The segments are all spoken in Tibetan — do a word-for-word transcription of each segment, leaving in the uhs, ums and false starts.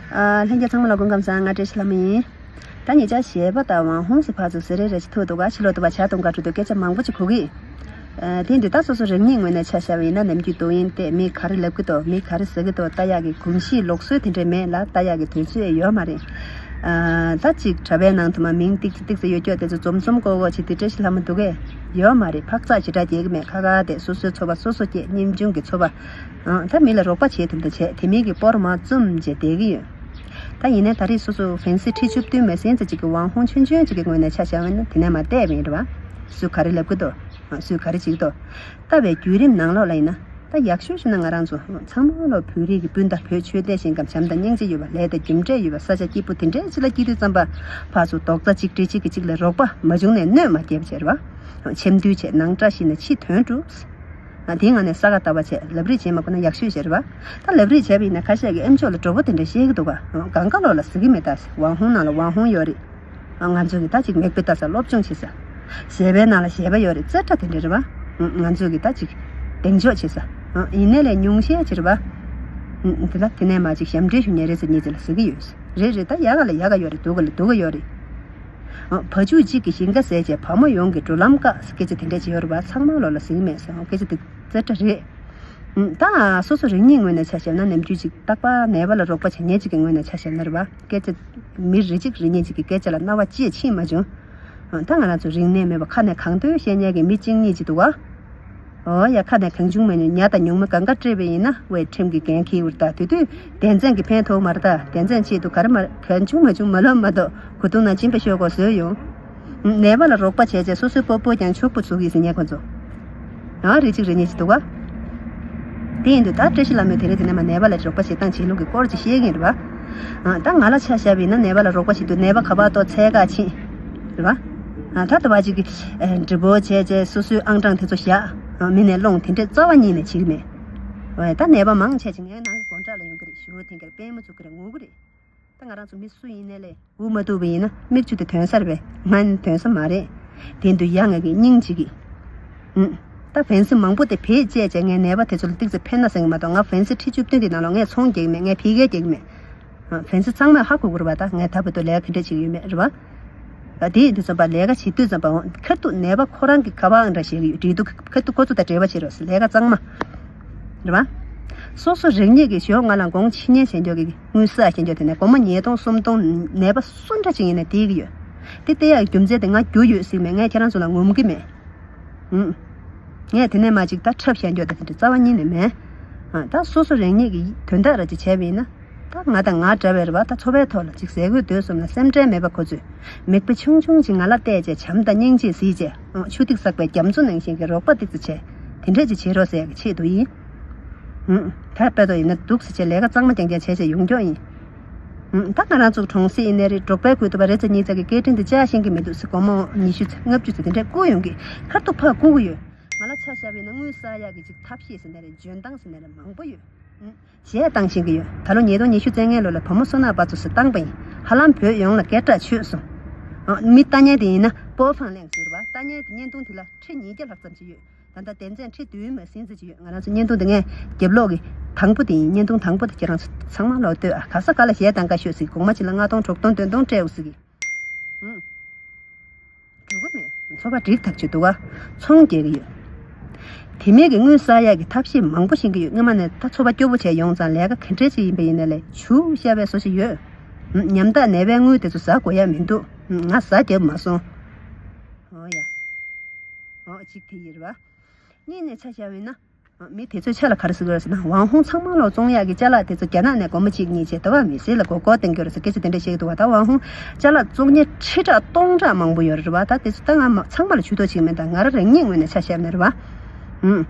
ཨ། ལྷན་རྒྱས་ཚང་མ་ལ་སྐུ་ཁམས་བཟང་། ང་བཀྲ་ཤིས་ལྷ་མོ་ཡིན། ད་ཉེ་ཆར་ཞལ་པ་དང་ཝང་ཧུང་ཟེར་ཕར་ཚུར་ཟེར་རེ་རེ་ཞིག་ཐུག་འདུག་ག་ཕྱི་ལོགས་དུ་བ་ཇ་འཐུང་ག་འགྲོ་དུས་སྐད་ཆ་མང་པོ་ཅིག་གོ་གི། ཨ། དེ་འདི་ད་སོ་སོ་རང་ཉིད་ངོས་ནས་ཆ་བཞག་པ་ཡིན་ན། ནམ་རྒྱུན་འདུག་ཡིན་ཏེ་མི་ག་རེ་ལབ་ཀྱི་འདུག་མི་ག་རེ་ཟེར་གྱི་འདུག་ལྟ་ཡག་གི་གོམས་གཤིས་ལུགས་སྲོལ་དེ་འདྲ་མེད་ལ། ལྟ་ཡག་གི་དུས་ཚོད་ཡོད་མ་རེད། ཨ། ད་ཅིག་དྲ་བའི་ནང་དུ་མ་མིང་ཏིག་ཙེ་ཏིག་ཙེ་ཡོད་སྐྱོ་དེ་ཚོ་འཛོམས་འཛོམས་ཀོ་ཀོ་བྱེད་དུས་བཀྲ་ཤིས་ལྷ་མོ་འདུག་གས། ཡོད་མ་རེད། འཕག་འཚག་ཞེ་དྲག་རྒྱག་གི་མེད། ཁ་ཁ་དེ་སོ་སོའི་འཚོ་བ་སོ་སོ་སྐྱེལ། ཉིན་ཆུང་གི་འཚོ་བ། ཨང་། ད་མི་ལ་རོགས་པ་བྱེད་ཐུབ་འདོད་བྱས། དེ་མིན་གྱི་སྤོར་མ་བཙུམ་བྱས་བསྡད་ཀྱི་ཡོད། ད་ཡིན་ནའི་ད་རེས་སོ་སོ་ཧྥན་སི་ཁྲི་བཅུ་བདུན་མ་ཟིན་ཙམ་ཅིག་གི་ཝང་ཧུང་ཆུང་ཆུང་ཅིག་གི་ངོས་ནས་ཆ་བཞག་པ་ཡིན་ན། དེ་ནས་མར་བལྟས་པ་ཡིན་རེད་བ། སུས་ག་རེ་ལབ་ཀྱི་འདུག་སུས་ག་རེ་བྱེད་ཀྱི་འདུག་ལྟ་བའི་བརྒྱུད་རིམ་ནང་ལོགས་ལ་ཡིན་ན། ད་ཡག་ཤོས་ཞུ་ན་ང་རང་ཚོ་ཚང་མ་ལོ་བོད་རིགས་ཀྱི་སྤུན་ཟླ། བོད་ཆོས་ལྡན་ཞིང་ཁམས། བྱམས་དང་སྙིང་རྗེ་ཡོད་པ། ལས་དང་རྒྱུ་འབྲས་ཡོད་པ། ས་ཆ་སྐྱིད་པོ་དེ་འདྲའི་ཅིག་ལ་སྐྱེས་དུས་ཙམ་པ། ཕར་ཚུར་རྡོག་རྩ་གཅིག་སྒྲིལ། གཅིག་གིས་གཅིག་ལ་རོགས་པ་མ་བྱུང་ནས་གནོད་མ་སྐྱེལ་བྱས་རེད་བ། འཆམ་མཐུན་བྱས། ནང་བཀྲ་ཤིས་ན་ཕྱི་དོན་འགྲུབ། ཨ། དེའི་ངང་ནས་ས་ག་ཟླ་བ་བྱས། ལབ་རེས་བྱེད་མ་དགོས་ན་ཡག་ཤོས་བྱས་རེད་བ། ད་ལབ་རེས་བྱས་པ་ཡིན་ན་ཁ་ཤས་ཀྱིས་ཨེམ་ཆོག་ལ་གྲོགས་པོ་དེ་འདྲ་བཤད་ཀྱི་འདུག་ག་གང་ག་ལོག་ལ་ཟེར་གྱི་མེད། ད་ཝང་ཧུང་ནང་ལ་ཝང་ཧུང་ཡོད་རེད། ཨ། ང་ཚོ་གིས་ད་ཅིག་མིག་དཔེ་ལྟ་ས། སློབ་སྦྱོང་བྱེད་ས། ཞལ་པའི་ནང་ལ་ཞལ་པ་ཡོད་རེད། ཙེ་ཏྲ་དེ་འདྲ་རེད་བ། ང་ཚོ་གིས་ད་ཅིག་གདེང་འཇོག་བྱེད་ས། ཡིན་ནའི་ལས་ཉུང་ཤས་ཅིག་རེད་བ། དེ་ལ་དེ་ནས་མར་ཅིག་ཞབས་འདྲེན་ཞུ་མཁན་རེད་ཟེར་མཁན་ཅིག་ལ་ཟེར་གྱི་ཡོད། རེད་རེད། ད་ཡག་ག་ལ་ཡག་ག་ཡོད་རེད། སྡུག་ག་ལ་སྡུག་ག་ཡོད་རེད། བ་ཕྱུགས་གཅིག་གི་ཞིང་ཁ་ཟས་བྱས། བ་མོ་ཡོངས་ཀྱི་འགྲོ་ལམ་བཀག་ཟེར་སྐད་ཆ་དེ་འདྲ་ཅིག་ཡོད་རེད་བ། ཚང་མ་ལོག་ལ་ཟེར་གྱི་མེད་ཟེར། སྐད་ཆ་དེ་ཙེ་ཏྲ་རེད། ད་སོ་སོ་རང་ཉིད་ངོས་ནས་ཆ་བཞག་ན། ནམ་རྒྱུན་ཅིག་རྟག་པར་ནད་པ་ལ་རོགས་པ་བྱེད་མཁན་ཅིག་གི་ངོས་ནས་ཆ་བཞག་ན་རེད་བ། སྐད་ཆ་མི་རེ་གཅིག་རེ་གཉིས་ཅིག་གི་སྐད་ཆ་ལ་རྣ་བ་ཅིས་ཕྱིན་མ་བྱུང་། ད་ང་རང་ཚོ་རིག་གནས་མེད་པ། ཁ་ནས་གང་འདོད་བཤད་མཁན་གྱི་མི་གཅིག་གཉིས་ཅིག་འདུག་ག་འོ་ཡ། ཁ་ནས་གང་བྱུང་མ་བྱུང་ཉ་དང་ཉུང་མ་གང་ག་སྤྲད་པ་ཡིན་ན། དབུས་ཁྲིམས་ཀྱི་འགན་འཁྱེར་བར་ད། དེ་དུས་བདེན་འཛིན་གྱི་ཕན་ཐོགས་མ་རེད། ད་བདེན་འཛིན་ཆེད་དུ་ག་རེ་མ་གང་བྱུང་མ་བྱུང་མ་ལབ་མ་གཏོགས། གོས་ཐུང་ནང་སྦྱིན་པ་ཤོག་གོ་བཟོས་ཡོང་། ནད་པ་ལ་རོགས་པ་བྱས་བྱས་སོ་སོའི་སྤོ་སྤོ་ཀྱང་ཕྱུག་པོ་ཚུགས་ཀྱི་ཟེར་མཁན་ཁོ་ཚོ། ཨ། རེ་གཅིག་རེ་གཉིས་ཅིག་འདུག་ག་དེ་ཡིན་དུས་ད་བཀྲ་ཤིས་ལྷ་མོས་དེ་རིང་དེ་ནས་མར་ནད་པ་ལ་རོགས་པ་བྱེད་སྟངས་བྱེད་ལུགས་ཀྱི་སྐོར་ཅིག་བཤད་ཀྱི་ཡིན་རེད་བ། ཨ། ད་ང་ལ་ཆ་བཞག་པ་ཡིན་ན། ནད་པ་ལ་རོགས་པ་བྱེད་དུས་ནད་པ་ག་པར་གཏོགས་འཚོལ་ག་ཕྱིན་རེད་བ། ཨ། ད་ལྟ་བ་ཅིག་གིས་ཨེ་འདྲི་པོ་བྱས་བྱས་སོ་སོའི་ཨང་གྲངས་དེ་ཚོ་བཞག་ཨ། མི་ནས་སློང་། དེ་འདྲས་རྩ་བ་ཉིད་ནས་བྱེད་ཀྱི་མེད། འོ་ཡ། ད་ནད་པ་མང་ཆེ་ཅིག་ངའི་ནང་གི་སྒོ་འགྲམ་ལ་ཡོང་གི་རེད། ཞུ་བོ་འཐེན་གྱི་རེད། པུས་མོ་བཙུགས་ཀྱི་རེད། ངུ་གི་རེད། ད་ང་རང་ཚོ་མི་སུ་ཡིན་ནའི་ལས་སྒུག་མ་ཐུབ་པ་ཡིན་ན། མིག་ཆུ་དེ་ཐོན་ས་རེད་པས། ང་ནི་ཐོན་ས་མ་རེད། དེ་འདུག་ཡ། ང་གི་སྙིང་རྗེ་གིས། ཨུམ། ད་ཧྥན་སི་མང་པོ་དེ་བེད་སྤྱད་བྱས་ངས་ནད་པ་དེ་ཚོ་ལ་ཏིག་ཙེ་ཕན་ན་བསམ་གྱི་མ་གཏོགས། ང་ཧྥན་སི་ཁྲི་བཅུ་བདུན་དེ་ནང་ལོགས་ངས་ཚོང་རྒྱག་གི་མེད། ངས་ཕ་གིར་རྒྱག་གི་མེད། ཧྥན་སི་ཚང་མས་ཧ་གོ་གི་རེད་པ། ད་ངས་ད་བར་དུ་ལས་ཀ་ག་འདྲ་བྱེད་ཀྱི་ཡོད་མེད་རེད་པ། ད་དེ་ཡིན་དུས་ཙམ་པ་ལས་ཀ་བྱེད་དུས་ཙམ་པ་ཁ་ཐུག་ནད་པ་ཁོ་རང་གིས་ག་པར་ཨང་གྲངས་བཤད་ཀྱི་ཡོད། འབྲེལ་གཏུག་ཁ་ཐུག་ཁོ་ཚོ་དང་འབྲེལ་བ་བྱེད་རོགས་ཟེར། ལས་ཀ་གཙང་མ་རེད་པ། སོ་སོ་རང་ཉིད་ཀྱིས་ཞོགས་སྔ་ལངས་གོང་ཕྱི་ཉལ་བྱེད་འཇོག་གི་དངུལ་བསགས་བྱེད་འཇོག་དེ་ནས་སྒོར་མོ་ཉིས་སྟོང་སུམ་སྟོང་ནད་པ་སུ་འདྲ་ཅིག་ཡིན་ན་སྟེར་གྱི་ཡོད། དེ་སྟེར་ཡག་རྒྱུ་མཚན་དེ་ང་རྒྱུ་ཡོད་ཟེར་གྱི་མེད། ངས་ཁྱེད་རང་ཚོ་ལ་ངོམ་གྱི་མེད། ཨུམ། ངས་དེ་ནས་མར་ཅིག་ད་འཁྲབ་བཤད་འཇོག་དེ་འདྲ་རྩ་བ་ཉིད་ནས་མེད། ཨ། ད་སོ་སོ་རང་ཉིད་ཀྱི་དོན་དག་ར་ཅིག་བྱས་པ་ཡིན་ན། ད་ང་དང་ང་འདྲ་བའི་རེད་པ། ད་འཚོ་བའི་ཐོག་ལ་ཅིག་ཟས་གོས་སྡོད་གསུམ་ལ་སེམས་ཁྲལ་མེད་པ་ཁོ་ཚོས་མིག་དཔེ་ཆུང་ཆུང་ཅིག་ང་ལ་བལྟས་བྱས། བྱམས་དང་སྙིང་རྗེ་གཟིགས་བྱས། ཨང་། ཆུ་ཐིགས་བསགས་པའི་རྒྱ་མཚོ་ནང་བཞིན་གྱི་རོགས་པ་ཏིག་ཙེ་བྱས། དེ་འདྲས་ཅིག་བྱེད་རོགས་ཟེར་ཡག་གི་ཆེད་དུ་ཡིན། ཨང་། ད་དཔེ་ཐོག་ཡིན་ན་འདུག་ཟེར་བྱས་ལས་ཀ་གཙང་མ་རྐྱང་རྐྱང་བྱས་བྱས་ཡོང་མགྱོགས་ཡིན། ཨང་། ད་ང་རང་ཚོ་གྲོང་གསེབ་ཡིན་ནའི་རེད། འབྲོག་པའི་ཁུལ་དུ་བ་རེ་ཙམ་གཉིས་ཙམ་གྱི་སྐད་འཕྲིན་དེ་བཅག་ཤེས་ཀྱི་མི་འདུག་ཟེར། སྒོར་མོ་ཉི་ཤུ་ཙམ་ལྔ་བཅུ་ཙམ་དེ་འདྲས་བསྐུར་ཡོང་གི། ཁ་ཐུག་ཕར་བསྐུར་གྱི་ཡོད། ང་ལ་ཆ་བཞག་པ་ཡིན་ན་དངུལ་བསགས་ཡག་གི་ཅིག་ཐབས་ཤེས་ཟེར་ནའི་རེད། འཇོན་ཐང་ཟེར་ནའི་རེད། མང་པོ་ཡོད། ཨང་། གཞས་བཏང་ཤེས་ཀྱི་ཡོད། ད་ལོ་ཉིས་སྟོང་ཉི་ཤུ་རྩ་ལྔའི་ལོ་ལ་བུ་མོ་བསོད་ནམས་དཔལ་འཛོམས་སུ་བཏང་པ་ཡིན། ཧ་ལམ་བོད་ཡོངས་ལ་སྐད་གྲགས་ཆོད་སོང་། ཨང་། མི་ལྟ་མཁན་དེ་ཡིན་ན་པོ་ཕང་ལེང་ཟེར་བ། ལྟ་མཁན་དེ་བརྙན་ཐུང་དེ་ལ་ཁྲི་ཉིས་བརྒྱ་ལྷག་ཙམ་ཅིག་ཡོད། ད་ལྟ་དེ་ཚན་ཁྲི་བདུན་མ་ཟིན་ཙམ་ཅིག་ཡོད། ང་རང་ཚོ་བརྙན་ཐུང་དེ་ངས་རྒྱབ་ལོག་གི་དང་པོ་དེ་ཡིན། བརྙན་ཐུང་དང་པོ་དེ་ཁྱེད་རང་ཚོ་ཚང་མ་ལོག་ལྟོས་ཨ། ག་ས་ག་ལ་གཞས་བཏང་ག་ཤོད་ཟེར། གོང་མ་ཅིག་ལ་ལྔ་སྟོང་དྲུག་སྟོང་བདུན་སྟོང་སྤྲད་འོ་ཟེར་གི། ཨང་། འགྲོ་གི་མེད། འཚོ་བ་འགྲིག་ཐག་ཆོད་འདུག་ག་ཚོང་རྒྱག་གི་ཡོད། དེ་མིན་གྱི་དངུལ་བསགས་ཡག་གི་ཐབས་ཤེས་མང་པོ་ཤེས་ཀྱི་ཡོད། སྔོན་མ་ནས་ད་འཚོ་བ་སྐྱོ་པོ་བྱས་ཡོང་ཙང་ལས་ཀ་ག་འདྲས་ཅིག་ཡིན་པ་ཡིན་ནའི་ལས་ཆུ་བཤལ་བའི་བཟོ་ཞིག་ཡོད། ཨང་། ཉམ་ཐག་ནད་པའི་དངུལ་དེ་ཚོ་ཟ་དགོས་ཡ་མི་འདུག་ཨང་། ང་ཟ་རྒྱབ་མ་སོང་། འོ་ཡ། འོ་གཅིག་དེ་ཡིན་རེད་བ། གཉིས་ནས་ཆ་བཞག་པ་ཡིན་ན། མི་དེ་ཚོས་ཆ་ལ་ག་རེ་ཟེར་གྱི་ཡོད་རེད་ཟེར་ན། ཝང་ཧུང་ཚང་མ་ལོག་བཙོང་ཡག་གི་ཅ་ལག་དེ་ཚོ་རྒྱ་ནག་ནས་སྒོར་མོ་གཅིག་གཉིས་བྱས། དེ་བ་མི་སེར་ལ་མགོ་སྐོར་བསྟན་གྱི་ཡོད་རེད་ཟེར་སྐད་ཆ་དེ་འདྲ་བཤད་ཀྱི་འདུག་བ། ད་ཝང་ཧུང་ཅ་ལག་བཙོང་མཁན་ཁྲི་ཕྲག་སྟོང་ཕྲག་མང་པོ་ཡོད་རེད་བ། ད་དེ་ཚོ་ད་ང་མ་ཚང་མ་ལ་ཇུས་གཏོགས་བྱེད་ཀྱི་མེད། ད་ང་རང་རང་ཉིད་ངོས་ནས་ཆ་བཞག་ནས་རེད་བ། ཨུམ།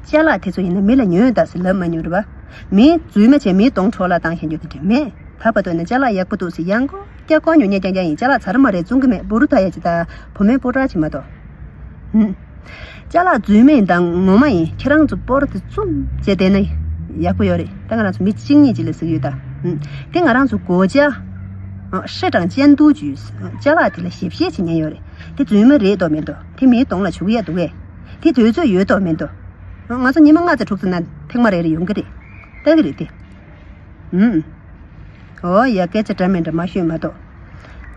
ཅ་ལག་དེ་ཚོ་ཡིན་ན་མི་ལ་ཉོས་ད་ཟེར་ལབ་མ་མྱོང་རེད་བ། མི་རྫུན་མ་བྱས་མིའི་གདོང་འཕྲོ་བརླག་བཏང་བཞིན་རྒྱུ་དེ་འདྲ་མེད། ད་བར་དུ་ནས་ཅ་ལག་ཡག་པོ་འདུག་ཟེར་ཡང་སྐོར་སྐྱ་སྐོར་ཉོ་ཉོ་རྐྱང་རྐྱང་ཡིན། ཅ་ལག་ཚར་མ་རེད། བཙོང་གི་མེད། བུ་རུ་ད་ཡ་ཅི་ད་བུ་མོའི་སྤོ་བྲག་ཅིག་མ་གཏོགས། ཧུམ། ཅ་ལག་རྫུན་མ་ཡིན་དང་ངོ་མ་ཡིན། ཁྱེད་རང་ཚོ་སྤོར་དེ་བཙུམ་བྱས་བསྡད་ན་ཡག་པོ་ཡོད་རེད། ད་ང་རང་ཚོ་མི་གཅིག་གཉིས་ཅིག་ལ་ཟེར་གྱི་ཡོད་ད། ཧུམ། དེ་ང་རང་ཚོ་སྒོ་ལྕགས། ཨ། ཧྲེ་དང་ཅན་ཏུའུ་ཅུས། ཅ་ལག་དེ་ལ་ཞིབ་བཤེར་བྱེད་མཁན་ཡོད་རེད། དེ་རྫུན་མ་རེད་དོ་མིན་དོ། དེ་མིའི་གདོང་ལ་བྱུག་ཡས་འདུག་གས། དེ་དུས་ཚོད་ཡོད་དོ་མིན་དོ། ང་ཚོ་ཉི་མ་ལྔ་ཙམ་དྲུག་ཙམ་ན་ཐེངས་མ་རེ་རེ་ཡོང་གི་རེད། ལྟ་གི་རེད་དེ། ཧུམ། ཨོ་ཡ། སྐད་ཆ་འདྲ་མི་འདྲ་མ་ཤོད་མ་གཏོགས།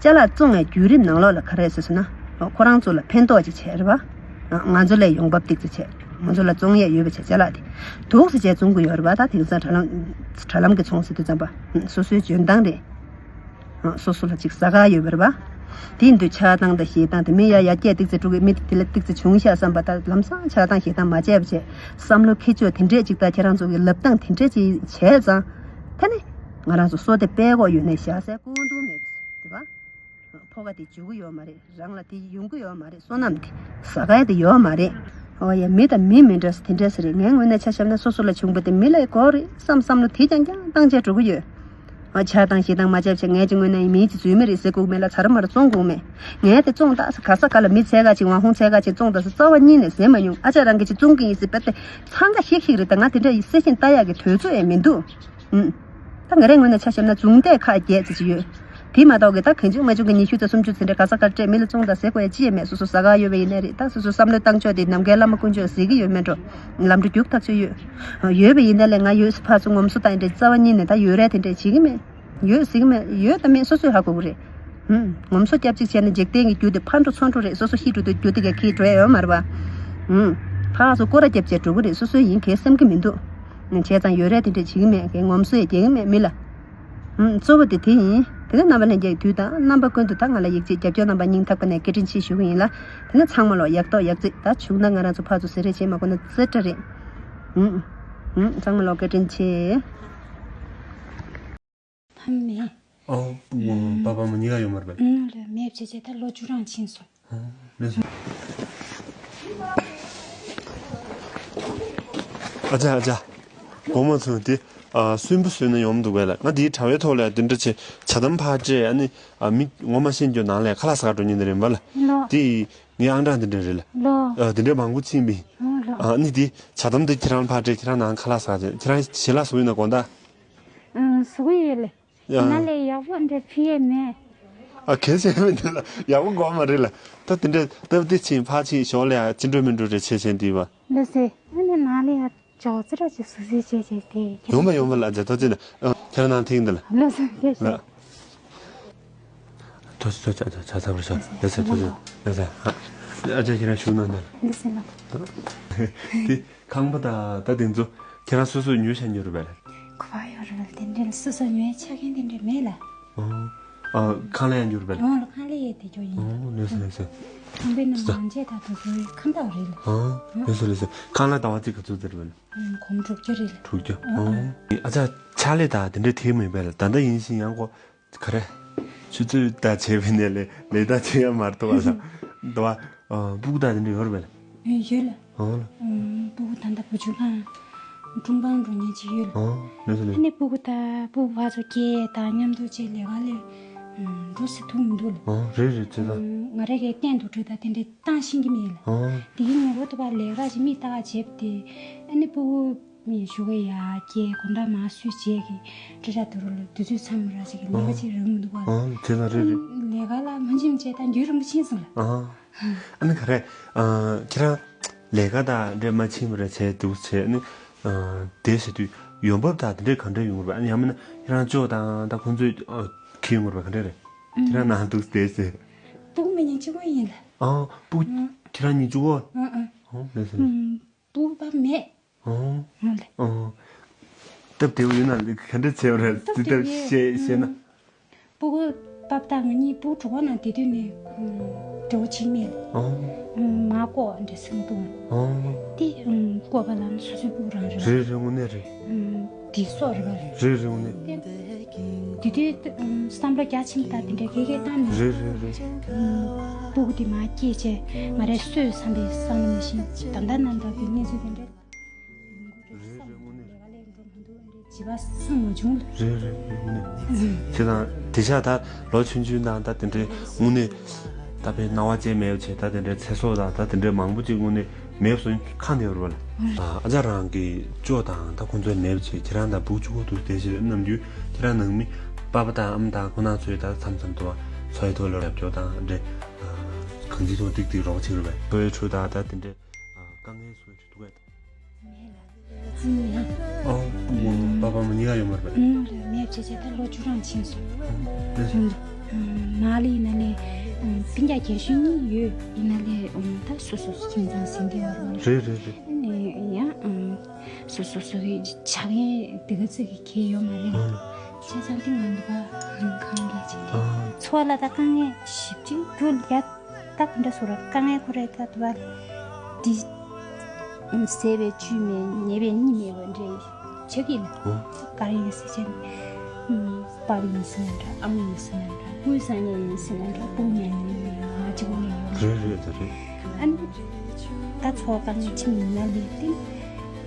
ཅ་ལག་བཙོང་བའི་བརྒྱུད་རིམ་ནང་ལོགས་ལ་ག་རེ་ཟེར་སོང་ན། ཨོ་ཁོ་རང་ཚོ་ལ་ཕན་ཐོགས་ཅིག་བྱས་རེད་པ། ཨ་ང་ཚོ་ལ་ཡོང་འབབ་ཏིག་ཙམ་བྱས། ང་ཚོ་ལ་བཙོང་ཡས་ཡོད་པ་བྱས། ཅ་ལག་དེ་འདུག་སེ་བྱས་བཙོང་གི་ཡོད་རེད་པ། ད་དེང་སང་དྲ་ལམ་དྲ་ལམ་གྱི་ཚོང་ཟེར་དུས་ཙམ་པ། ཨ་སོ་སོའི་འཇོན་ཐང་རེད། ཨ་སོ་སོ་ལ་ཅིག་ཟ་ག་ཡོད་པ་རེད་པ། དེ་ཡིན་དུས་ཆགས་སྡང་དང་ཞེ་སྡང་དེ། མི་ཡ་ཡར་རྒྱས་ཏིག་ཙམ་འགྲོ་གི། མི་དེ་ལ་ཏིག་ཙམ་བྱུང་ཤག་བསམ་པ། ད་ལམ་སང་ཆགས་སྡང་ཞེ་སྡང་མ་བྱས་པ་བྱས། བསམ་བློ་འཁྱེར་ཕྱོགས་དེ་འདྲས་ཅིག་དང་ཁྱེད་རང་ཚོ་གི་ལབ་སྟངས་དེ་འདྲས་ཅིག་བྱས་ཙང་། ད་ནི་ང་རང་ཚོ་སོ་དེ་སྤེལ་དགོས་ཡོད་ནའི་བཞག་སའི་ཀུན་ཏུ་མེད་པ་རེད་པ། ཕོ་ཁ་དེ་འཇུ་གི་ཡོད་མ་རེད། རང་ལ་དེ་ཡོང་གི་ཡོད་མ་རེད། བསོད་ནམས་དེ་ཟ་ག་དེ་ཡོད་མ་རེད། ཨོ་ཡ། མི་དང་མི་མི་འདྲ་ས་དེ་འདྲ་ས་རེད། ངའི་ངོས་ནས་ཆ་བཞག་ན་སོ་སོ་ལ་བྱུང་བ་དེ་མི་ལ་དགོས་རེད་བསམ་བསམ་བློ་དེ་རྐྱང་རྐྱང་བཏང་བྱས་འགྲོ་གི་ཡོད། ཨ་ཆགས་སྡང་ཞེ་སྡང་མ་བྱས་བྱས། ངས་ཅིག་ངོས་ནས་མིའི་ཅིག་འཛུལ་མི་རེད་ཟེར་དགོས་མེད་ལ། ཚ་ར་མ་ར་བཙོང་དགོས་མེད། ངས་དེ་བཙོང་ད་ས་ག་ས་ག་ལ་མི་འཚོལ་ག་ཅིག་ཝང་ཧུང་འཚོལ་ག་ཅིག་བཙོང་ད་ས་རྩ་བ་ཉིད་ནས་ཟེར་མ་མྱོང་། ཨ་ཅག་རང་གིས་ཅིག་བཙོང་གི་ཡིན་ཟེར་བས་ཏེ་འཚང་ཁ་ཤིག་ཤིག་རེད། ད་ང་དེ་འདྲ་ཡི་སེ་ཤིན་ལྟ་ཡག་གི་དུས་ཚོད་ཡང་མི་འདུག་ཨུམ། ད་ང་རའི་ངོས་ནས་ཆ་བཞག་ན་ཟུང་འབྲེལ་ཁག་བརྒྱད་ཙམ་ཅིག་ཡོད། དེ་མ་གཏོགས་ཀྱི་ད་གང་བྱུང་མ་བྱུང་གི་ཉི་ཤུ་ཙམ་སུམ་ཅུ་ཙམ་འདྲ་ག་ས་གར་སྤྲད། མི་ལ་བཙོང་དང་ཟེར་དགོས་ཡ་ཅི་ཡང་མེད། སོ་སོ་ཟ་ག་ཡོད་པ་ཡིན་ནའི་རེད། ད་སོ་སོ་བསམ་བློ་བཏང་ཕྱོགས་དེ་ནམ་མཁའི་བླ་མ་དཀོན་མཆོག་གཟིགས་ཀྱི་ཡོད་མེད་འགྲོ། ལམ་འགྲོ་རྒྱུག་ཐག་ཆོད་ཡོད། ཡོད་པ་ཡིན་ནའི་ལས་ང་ཡོད་ཕར་ཚུར་ངོམ་སོ་བཏང་ཡིན་འདྲ་རྩ་བ་ཉིད་ནས་ད་ཡོད་རེད་དེ་འདྲ་བྱེད་ཀྱི་མེད། ཡོད་ཟེར་གྱི་མེད། ཡོད་དང་མེད་སོ་སོས་ཧ་གོ་གི་རེད། ཧུམ། ངོམ་སོ་རྒྱབ་ཅིག་བྱས་ན་འཇིག་རྟེན་གྱི་རྒྱུ་དེ་ཕར་འགྲོ་ཚུར་འགྲོ་རེད། སོ་སོ་ཤི་འགྲོ་དུས་རྒྱུ་དེ་གས་ཁྱེར་འགྲོ་ཡ་ཡོད་མ་རེད་པ། ཧུམ། ཕར་ཚུར་སྐོར་ར་རྒྱབ་བྱས་འགྲོ་གི་རེད། སོ་སོའི་ཡིན་གས་བསམ་གྱི་མི་འདུག་བྱས་ཙང་ཡོད་རེད་དེ་འདྲ་བྱེད་ཀྱི་མེད། གས་ངོམ་སོ་ཡ་རྒྱག་གི་མེད་མི་ལ། ཧུམ། གཙོ་བོ་དེ་དེ་ཡིན། དེ་ནས་རྣམ་པ་ལྷན་རྒྱས་ཀྱི་དུས་དང་རྣམ་པ་ཀུན་ཏུ་ད་ང་ལ་ཡིད་ཆེས་རྒྱབ་སྐྱོར་གནང་བ་སྙིང་ཐག་པ་ནས་བཀའ་དྲིན་ཆེ་ཞུ་གི་ཡིན་ལ། དེ་ནས་ཚང་མ་ལོ་ཡག་ཐོག་ཡག་བརྩེགས། ད་བྱུང་ན་ང་རང་ཚོ་ཕར་ཚུར་ཟེར་རེས་བྱེད་མ་དགོས་ན་རྩེ་བཀྲ་རེད། ཧུམ། ཧུམ། ཚང་མ་ལོ་བཀའ་དྲིན་ཆེ། ཕ་མ་མེད། ཨོ། ཨུམ། པ་པ་མ་གཉིས་ཀ་ཡོད་མ་རེད་པས། ཨུམ། ལོས་མེད་བྱས་བྱས་ད་ལོ་བཅུ་གྲངས་ཕྱིན་སོང་། ཨོ། ལགས་སོ། ཨ་ཅག་ཨ་ཅག་དགོངས་མ་ཚོམས། དེ་ཨ་སུན་པོ་བཟོས་ན་ཡོང་མི་འདུག་པས་ལགས། ང་དེའི་དྲ་བའི་ཐོག་ལ་དེ་འདྲ་བྱས་ཇ་དམ་ཕར་སྤྲད། ཨ་ནི་ཨ་མི་ངོ་མ་ཤེས་རྒྱུ་ནང་ལ་ཁ་ལག་ཟ་ག་འགྲོ་མཁན་དེ་རེད་པ་ལགས། ལོ། དེ་ངའི་ཨང་གྲངས་དེ་འདྲ་རེད་ལགས། ལོ། ཨ་དེ་འདྲ་མང་པོ་ཕྱིན་པས། ཨོ་ལོ། ཨ་ནི་དེ་ཇ་དམ་དེ་ཁྱེད་རང་ཕར་སྤྲད། ཁྱེད་རང་ནང་ཁ་ལག་ཟ་ག་བྱས། ཁྱེད་རང་ཞལ་ལག་བཟོ་ཡིན་ན་དགོངས་དག་ཨུམ། བཟོ་གི་ཡོད་ལགས། ཡ། ང་ལས་ཡག་པོ་འདྲ་ཕྱིན་ཡས་མེད། ཨ་གལ་ཆེ་མེད་འདི་ལ་ཡག་པོ་དགོས་མ་རེད་ལགས། ད་དེ་འདྲ་སྟབས་བདེ་ཕྱིན་ཕར་ཕྱིན་ཞོར་ལ་ཡ་ཅི་འགྲོ་མི་འགྲོ་རེ་བྱེད་བྱེད་འདི་བ། ལགས་སེ། ཨ་ནི་ནང་ལ་ཡ་ཅོག་ཙེ་ར་ཅིག་བཟོ་བཟོ་བྱས་བྱས་ཏེ། ཡོང་བ་ཡོང་བ་ལགས། ཨ་ཅག་ཐུགས་རྗེ་གནང་། ཨ་ཁྱེད་རང་ནང་ཐིག་འདི་ལ། ལགས་སེ། ཡ་ཤེས། ལགས། ཐུགས་རྗེ་ཆེ། ཨ་ཅག་ཆ་ཚང་བར་ཤོག་ལགས་སེ། ཐུགས་རྗེ་ཆེ། ལགས་སེ། ཨ་ཨ་ཅག་ཁྱེད་རང་བཞུགས་གནང་ད། ལགས་སེ་ལགས། དེ་ཁང་པ་དང་ད་དེ་ཚོ་ཁྱེད་རང་སོ་སོས་ཉོས་ཤག་ཉོས་རེད་པས། ཁོ་པ་ཡོད་རེད་པས། དེ་འདྲའི་སོ་སོ་ཉོས་ཆ་མཁན་དེ་འདྲ་མེད་ལགས། ཨོ། ཨ་ཁང་གླ་ཡང་ཉོས་རེད་པས། ཨོ་ལགས། ཁང་གླ་ཡང་དེ་ཅོག་ཡིན། ཨོ་ལགས་སེ་ལགས་སེ། ཁང་པའི་ནང་ལ་ང་བྱས་ད་དུ་ཁོའི་ཁང་པ་རེད་ལགས། ཨོ་ལགས་སེ་ལགས་སེ། ཁང་གླ་ཟླ་བ་གཅིག་ག་ཚོད་ཟེར་བས། ཨུམ། སྒོར་མོ་དྲུག་བརྒྱ་རེད་ལགས། དྲུག་བརྒྱ། ཨོ། ཨོ། ཨ་ཅག་ཕྱག་ལས་དང་དེ་འདྲ་དེ་མེད་པས་ལགས། ད་ལྟ་ཡིན་བཞིན་ཡང་ཁོ་ག་རེ། ཆུ་ཚོད་དང་བྱས་པའི་ནས་ལས་ལས་ད་བྱེད་ཡ་མ་གཏོགས་པ་ལ། འདུག་བ། ཨ་སྤུ་གུ་དང་དེ་འདྲ་ཡོད་རེད་པས། ཨེ་ཡོད་ལགས། ཨོ་ལགས། ཨུམ། སྤུ་གུ་ད་ལྟ་བུ་ཆུང་ཁང་། ཀྲུང་པང་འགྲོ་མཁན་ཅིག་ཡོད་ལགས། ཨོ་ལགས་སོ་ཨ་ལགས། ནི་སྤུ་གུ་ད་སྤུ་གུ་ཕར་ཚུར་སྐྱེལ་དང་མཉམ་དུ་བྱས་ལས་ཀ་ལས། ཨུམ། འགྲོ་སྲིད་ཐུབ་མི་འདུག་ལགས། ཨོ་རེད་རེད། བྱས་ཙང་། ཨུམ། ང་རང་གིས་གཏན་དུ་ཁྲོས་ད་དེ་འདྲ་བཏང་ཤེས་ཀྱི་མེད་ལགས། ཨོ། དེ་གི་ངེས་པར་དུ་ཕར་ལས་ཀ་ཅིག་མི་ལྟ་ག་བྱས་པ་དེ། ཨ་ནི་སྤུ་གུ། མི་ཞུ་གི་ཡ་ཀྱེ་གོ་འདྲ་མ་སུས་བྱེད་ཀྱི་ཀྲི་ར་དུ་རུ་ལ་དུས་ཚོད་མཚམས་ར་ཅིག་གི་ལས་ཀ་ཅིག་རག་མི་འདུག་བ། ཨང་། དེ་ལ་རེད་རེད། ལས་ཀ་ལ་མ་ཕྱིན་བྱས་ད་འགྱུར་རིན་པོ་ཆེ་སོང་ལ། ཨང་། ཨ་ནི་ག་རེ། ཨ་ཁྱེད་རང་ལས་ཀ་དང་འདྲེ་མ་ཕྱིན་པ་རེད་བྱས་འདུག་བྱས་ཨ་ནི། ཨ་དེ་བྱེད་དུས་ཡོང་འབབ་དང་དེ་འདྲས་ག་འདྲས་ཡོང་དགོས་རེད་པ། ཨ་ནི་ཡང་མིན་ན་ཁྱེད་རང་ཅོ་དང་ད་ཁོང་ཚོས་ཨ་ཁྱེར་ཡོང་དགོས་རེད་པ། ག་འདྲས་རེད། ཁྱེད་རང་ནང་འདུག་བསྡད་བྱས། སྤུ་གུ་མི་ཉིན་གཅིག་པོ་ཡིན་ལ། ཨང་། སྤུ་གུ་ཁྱེད་རང་གཉིས་གཅིག་པོ། ཨང་ཨང་། ཨང་ལགས་སོ་ལགས། སྤུ་གུ་པ་མེད། ཨོ། ཨོ་ལེ། ཨོ། སྟབས་བདེ་པོ་ཡོད་ན་ག་འདྲ་བྱས་པ་རེད། སྟབས་དེ་ལྟར་བདེ་བཤད་བཤད་ན། སྤུ་གུ་པ་ཕ་ང་གཉིས་སྤུ་གུ་གྲོད་ཁོག་ནང་བསྡད་དུས་ནས་འབྲེལ་བ་བྱེད་མེད། ཨོ། མ་ཀོ་འདྲ་སེམས་གཏོང་། ཨོ། དེ་ཀོ་པ་ལ་ནི་སོ་སོའི་སྤུ་གུ་རང་རེད། རེད་རེད། དངོས་གནས་རེད། དེ་སོགས་རེད་པ། རེད་རེད། དངོས་གནས། དེ་དུས་བསམ་བློ་རྒྱ་ཆེན་པོ་དང་དེ་འདྲ་ག་ག་བཏང་ནས། རེད་རེད་རེད། སྤུ་གུ་དེ་མར་སྐྱེས་བྱས་ང་རས་གསོས་བསམ་པའི་བསམ་བློ་ནང་བཞིན་ད་ལྟ་ནང་འདྲ་བའི་གནས་ཚུལ་དེ་འདྲ། རེད་རེད། དངོས་གནས། བྱིས་པ་བསམ་མ་བྱུང་ལ། རེད་རེད། དངོས་གནས། བྱས་ཙང་དེང་སང་ད་ལོ་ཆུང་ཆུང་དང་ད་དེ་འདྲའི་དངོས་གནས་ད་དཔེ་སྣང་བ་ཅན་མེད་པ་བྱས། ད་དེ་འདྲའི་ཚེ་སྲོག་དང་ད་དེ་འདྲའི་མང་པོ་ཅིག་དངོས་གནས་མེད་པ་བཟོ་ཁག་འདི་ཡོད་རེད་པ་ལགས། ཨ་ཨ་ཅག་རང་གི་ཅོ་དང་ད་ཁོང་ཚོ་མེད་པ་བྱས་ཁྱེད་རང་དང་སྤུ་གུ་གཅིག་པོ་འདུག་བསྡད་བྱས་ནམ་རྒྱུན་ཁྱེད་རང་ནང་མི་པ་ཕ་དང་ཨ་མ་དང་ཁོང་རྣམ་ཚོས་ད་མཚམས་མཚམས་དུ་བ་འཚོ་བའི་ཐོག་ལ་རྒྱབ་སྐྱོར་དང་འདྲ་གང་ཅིའི་ཐོག་ཏིག་ཏིག་རོགས་བྱེད་རེད་པས། འཚོ་བའི་ཁྲོད་ད་ད་དེ་འདྲའི་དཀའ་ངལ་བཟོ་འདྲ་འདུག་གས། མེད་ལགས། ཨ། པ་ཕ་མ་གཉིས་ཀ་ཡོད་མ་རེད་པས། ཨུམ། རེད། མེད་བྱས་བྱས་ད་ལོ་བཅུ་གྲངས་ཕྱིན་སོང་། ཨ། རེད། ཨུམ། ནང་ལ་ཡིན་ན་ལས། ཨུམ། སྤུན་ཀྱག་རྒན་གཞོན་གཉིས་ཡོད་ཡིན་ན་ལས། ཨུམ། ད་སོ་སོ་སོ་ཁྱིམ་ཚང་ཟིན་བསྡད་ཡོད་རེད། རེད་རེད་རེད། ཨ་ནི་ཡང་། ཨུམ། སོ་སོ་སོ་གི་ཆགས་ཡས་དེ་ག་ཚོད་ཀྱི་ཁེ་ཡོད་མ་རེད། ཨ། བྱས་ཙང་དེ་ང་འདི་ག་ཁང་གི་ཅིག་ཨ། འཚོ་བ་ལ་ད་དཀའ་ངལ་ཞེ་པོ་ཅིག་རྒྱུ་ཡ། ད་ག་འདྲ་སོ་ར་དཀའ་ངལ་ཁོ་རེ་ད་དུ་བ། འདི་ཟས་པའི་བཅུད་མེད། ཉལ་བའི་གཉིད་མེད་པ་འདྲ་ཆགས་ཀྱི་ལ། ཨོ། ག་རེ་ཡིན་ཟེར་བྱས་ན། ཨུམ། པཱ་ལགས་ཡིན་ཟེར་ན་འདྲ། ཨ་མ་ཡིན་ཟེར་ན་འདྲ། དངུལ་སང་ཉིན་ཡིན་ཟེར་ན་འདྲ། སྤུ་ཉལ་ཉལ་ཡིན་ང་གཅིག་པོ་ལ་ཡོད། རེད་རེད། ད་རེད། ཨ་ནི་ད་འཚོ་བ་དཀའ་ངལ་ཆེན་ཡིན་ན་ལས་ཏེ།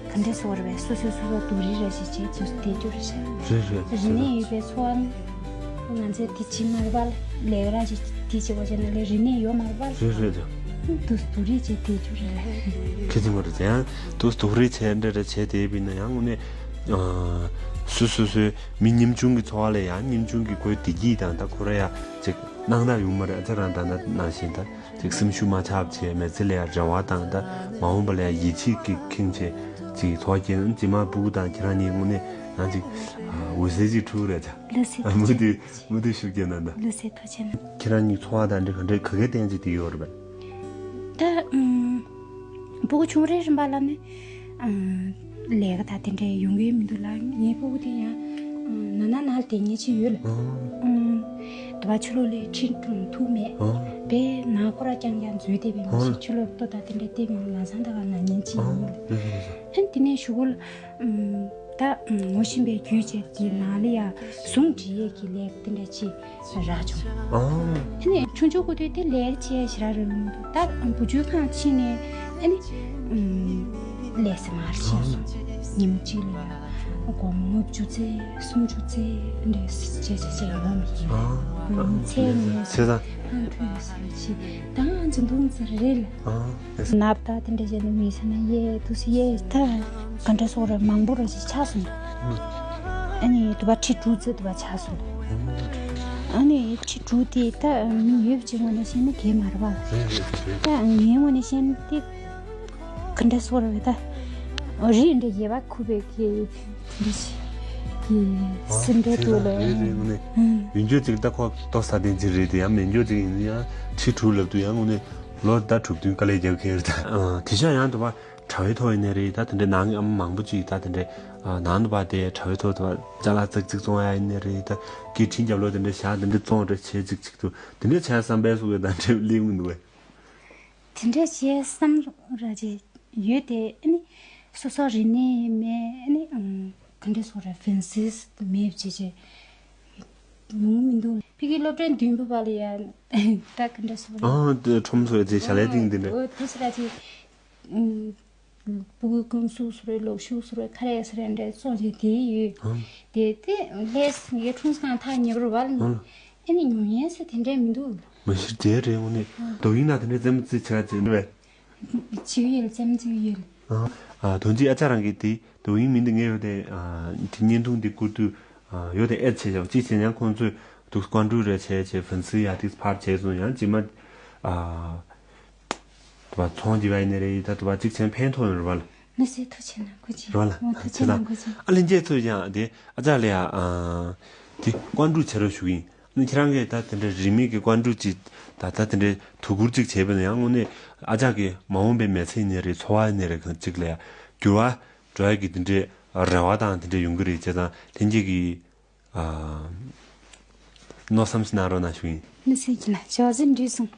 ག་འདྲ་སོ་ར་བས་སོ་སོ་སོ་སོ་སྡུག་རུས་ར་ཞིག་བྱས་ཚུལ་དེ་སྐྱོ་ར་ཤ། རེད་རེད། རིག་གནས་ཡོད་པའི་འཚོ་བ་ནི། ང་ཚོས་དེ་བྱེད་མ་རེད་པ། ལས་ཀ་ར་ཞིག་དེ་བྱེད་པ་བྱས་ན་ལས་རིག་གནས་ཡོད་མ་རེད་པ། རེད་རེད་རེད། དུ་སྡུག་རུས་བྱས་དེ་སྐྱོ་ར། ཁྱེད་ཚོ་མ་རེད་ཡང་དུ་སྡུག་རུས་བྱས་འདྲ་ར་བྱས་དེ་བིན་ན་ཡང་དངོས་གནས། ཨ། སོ་སོ་སོའི་མི་ཉམ་ཆུང་གི་འཚོ་བ་ལ་ཡང་ཉམ་ཆུང་གི་ཁོའི་བདེ་སྐྱིད་དང་ད་ཁོ་ར་ཡ་ཅིག་སྣང་དག་ཡོང་མ་རེད། ཨ་ཅག་རང་ད་ན་ནང་བཞིན་ད། ཅིག་སེམས་ཤུགས་མ་ཆག་བྱས། མི་ཚེ་ལ་ཡང་རེ་བ་དང་ད་མ་འོངས་པ་ལ་ཡང་ཡིད་ཆེས་ཀྱིས་ཁེངས་བྱས་ཅིག་འཚོ་བ་སྐྱེལ། རྗེས་མ་སྤུ་གུ་དང་ཁྱེད་རང་གཉིས་དངོས་གནས་ཡང་ཅིག་འོད་ཟེར་ཅིག་འཕྲོ་རེད་ད། ལགས་སེ། མུ་མཐུད་མུ་མཐུད་ཤུགས་རྒྱག་གནང་ད། ལགས་སེ། ཐུགས་རྗེ་ཆེ་གནང་། ཁྱེད་རང་གཉིས་འཚོ་བ་དང་འབྲེལ་ག་འདྲའི་ག་གེ་བསྟན་ཅིག་དེ་ཡོད་རེད་པས། ད་ཨུམ། སྤུ་གུ་ཆུང་རིང་རིམ་པ་ལ་ནི། ཨ། ལས་ཀ་ད་དེ་འདྲའི་ཡོང་གི་མི་འདུག་ལ། ངའི་སྤུ་གུ་དེ་ཡང་ནང་ན་ནང་ལ་བསྡད་མཁན་ཅིག་ཡོད་ལ། ཨ། ཨུམ། དུ་བ་ཕྱི་ལོགས་ལ་ཁྲིད་ཐུབ་མེད། ཨ། དཔེ་ནང་ཁོ་ར་རྐྱང་རྐྱང་འཛུལ་བསྡད་པའི་མི་ཞིག་ཕྱི་ལོགས་ལ་ལྟོ་ད་དེ་འདྲའི་བལྟས་མེད། ལམ་སང་ད་ག་ན་ཉིན་གཅིག་ཡིན་ལ། ཨ་ནི་དེ་ནས་གཞུག་གུ་ལ། ཨུམ། ད་ངོ་ཤེས་པའི་རྒྱུད་བཅས་ཀྱི་ནང་ལ་ཡ་ཟུང་འབྲེལ་ཡས་ཀྱི་ལས་དེ་འདྲ་ཅིག་རག་བྱུང་། ཨ། དེ་ནས་ཆུང་ཆུང་སྐུ་དུས་དེ་ལས་བྱས་ཞེ་དྲག་རེད་མི་འདུག་ད་བུ་བཅོལ་ཁང་ཕྱིན་ནས་ཨ་ནི། ཨུམ། ལས་ས་མར་ཕྱིན་སོང་། ཉིན་གཅིག་ལ་ཡ་སྒོར་མོ་ལྔ་བཅུ་ཙམ་སུམ་ཅུ་ཙམ་འདྲ་བྱས་བྱས་བྱས་ཡོང་མི་ཤེས། ཨ། ཚེ་ནས་ཚེ་དང་ཧང་ཐུང་ཟེར་ཅིག་ད་ང་ཚོ་འདུག་ཟེར་རེད་ལ། ཨ། ནབ་ད་དེ་འདྲ་བྱས་ནས་མི་ས་ན་གཡས་དུས་སུ་གཡས་ད་ག་འདྲ་སོགས་རེད། མང་པོ་རེ་ཞིག་ཆགས་སོང་། ཨ་ནི་དུ་བ་ཁྲི་དྲུག་ཙམ་དུ་བ་ཆགས་སོང་། ཨ་ནི་ཁྲི་དྲུག་དེ་ད་མི་ཡོད་ཅིག་ངོས་ནས་བཤད་ན་དེ་མ་རེད་པ། ད་ངའི་ངོས་ནས་བཤད་ན་དེ་ག་འདྲ་སོགས་རེད། ད་རིགས་འདྲ་ཡེ་བ་ཁུ་བའི་གི་འདི་ཞིག་གི་སེམས་ཁྲལ་དུ་ལ། རེད་རེད། དངོས་གནས་ཡིན་རྒྱུ་ཅིག་ད་ཁོ་ཏོག་ས་དེ་ཅིག་རེད་དེ། ཡང་མིན་རྒྱུ་ཅིག་ཡིན་ཡང་ཁྲི་དྲུག་ལབ་དུས་ཡང་དངོས་གནས་ལོ་ཟླ་དྲུག་བདུན་དཀའ་ལས་རྒྱག་མཁན་རེད་ད། དེ་ཤ་ཡང་དུ་བ། དྲ་བའི་ཐོག་ཡིན་ནའི་རེད། ད་དེ་འདྲའི་ནང་གི་ཨ་མ་མང་པོ་ཅིག་ད་དེ་འདྲའི་ནང་དུ་བ་དེ་དྲ་བའི་ཐོག་ཏུ་བ་ཅ་ལག་ཙག་ཙིག་བཙོང་ཡ་ཡིན་ནའི་རེད། ད་སྐད་འཕྲིན་རྒྱབ་ལོག་དེ་འདྲའི་བཞག་དེ་འདྲའི་བཙོང་རེ་བྱེད་ཅིག་ཅིག་ཏུ་དེ་འདྲའི་བྱས་བསམ་པའི་སུ་གི་ད་འདྲའི་གླེང་མི་འདུག་བས། དེ་འདྲའི་བྱས་བསམ་ར་ཅིག་ཡོད་དེ། ཨ་ནི་སོ་སོ་རིག་གནས་མེད། ཨ་ནི་ཨང་ག་འདྲ་སོ་ར་ཕན་སིས་མེད་བྱས་བྱས་ཡོང་མི་འདུག་ཕ་གི་སློབ་གྲྭའི་མདུན་པ་བ་ལ་ཡ་ད་ག་འདྲ་སོ་ར། ཨང་དེ་ཁྲོམ་སོ་དེ་ཞལ་ལས་སྟེང་དེ་འདྲ། འོ་དེ་སོ་ར་ཅིག་ཨུམ། སྤུ་གུའི་ཀུན་གསོ་སོ་རེད། ལོ་ཤུགས་སོ་རེད། ཁ་རས་སོ་རེད་འདྲ་བཙོང་བྱས་དེ་ཡོད། ཨང་། དེ་དེ་ལས་ངའི་ཁྲུང་སང་ཐག་ཉེ་བར་བ་ལ། ཨང་། ཨ་ནི་ཉོ་ཡས་སུ་དེ་འདྲ་མི་འདུག་མ་གཞི་དེ་རེད། དངོས་གནས་ཨང་། དོ་དབྱིངས་ན་དེ་འདྲ་རྩེད་མོ་རྩེ་བྱ་བྱེད་འདྲ་བས། བྱེད་ཀྱི་ཡོད། རྩེད་མོ་རྩེ་གི་ཡོད། ཨང་། ཨ་དོན་གཅིག་ཨ་ཅག་རང་གིས་དེ་དོ་དབྱིངས་མི་འདི་ངས་ཡོད་དེ། ཨ་དེ་བརྙན་ཐུང་འདི་བསྐུར་དུས། ཨ་ཡོད་དེ་ཨེ་བྱས་ཀྱང་གཅིག་བྱས་ཀྱང་ཁོང་ཚོས་དུ་བཀའ་འགྲུལ་རེ་བྱས་བྱས་ཕན་སི་ཡ་དེ་ཕར་བྱས་སོང་། ཡང་རྗེས་མ་ཨ་དུ་བ་ཚོང་རྒྱག་པ་ཡིན་ནའི་རེད། ད་དུ་བ་གཅིག་བྱས་ཕན་ཐོགས་ཡོང་རེད་བ་ལ། ལགས་སེ། ཐུགས་རྗེ་གནང་། ཐུགས་རྗེ། རེད་བ་ལ། ཨོ་ཐུགས་རྗེ་གནང་། ཐུགས་རྗེ། ཨ་ལྷན་རྒྱས་ཚོས་ཀྱང་དེ་ཨ་ཅག་ལ་ཡ་ཨ་དེ་བཀའ་འགྲུལ་བྱེད་རོགས་ཞུ་གི་ཡིན། ཨ་ནི་ཁྱེད་རང་གིས་ད་དེ་འདྲ་རིས་མེད་ཀྱི་བཀའ་འགྲུལ་ཅིག་ད་ད་དེ་འདྲའི་དོ་ཁུར་ཅིག་བྱས་པ་ན་ཡང་དངོས་གནས་ཨ་ཅག་གི་མ་འོངས་པའི་མི་ཚེ་ཡིན་ནའི་རེད། འཚོ་བ་ཡིན་ནའི་རེད། གང་ཅིག་ལ་ཡ་འགྱུར་བ་འགྲོ་ཡ་གི་དེ་འདྲའི་རེ་བ་དང་དེ་འདྲ་ཡོང་གི་རེད། བྱས་ཙང་ལྷན་རྒྱས་ཀྱིས་ཨ་མནོ་བསམ་ཞིག་གནང་རོགས་གནང་ཞུ་ཡིན། ལགས་སེ། ཁྱེད་ལ་ཞོགས་ཟིན་འགྲིག་སོང་།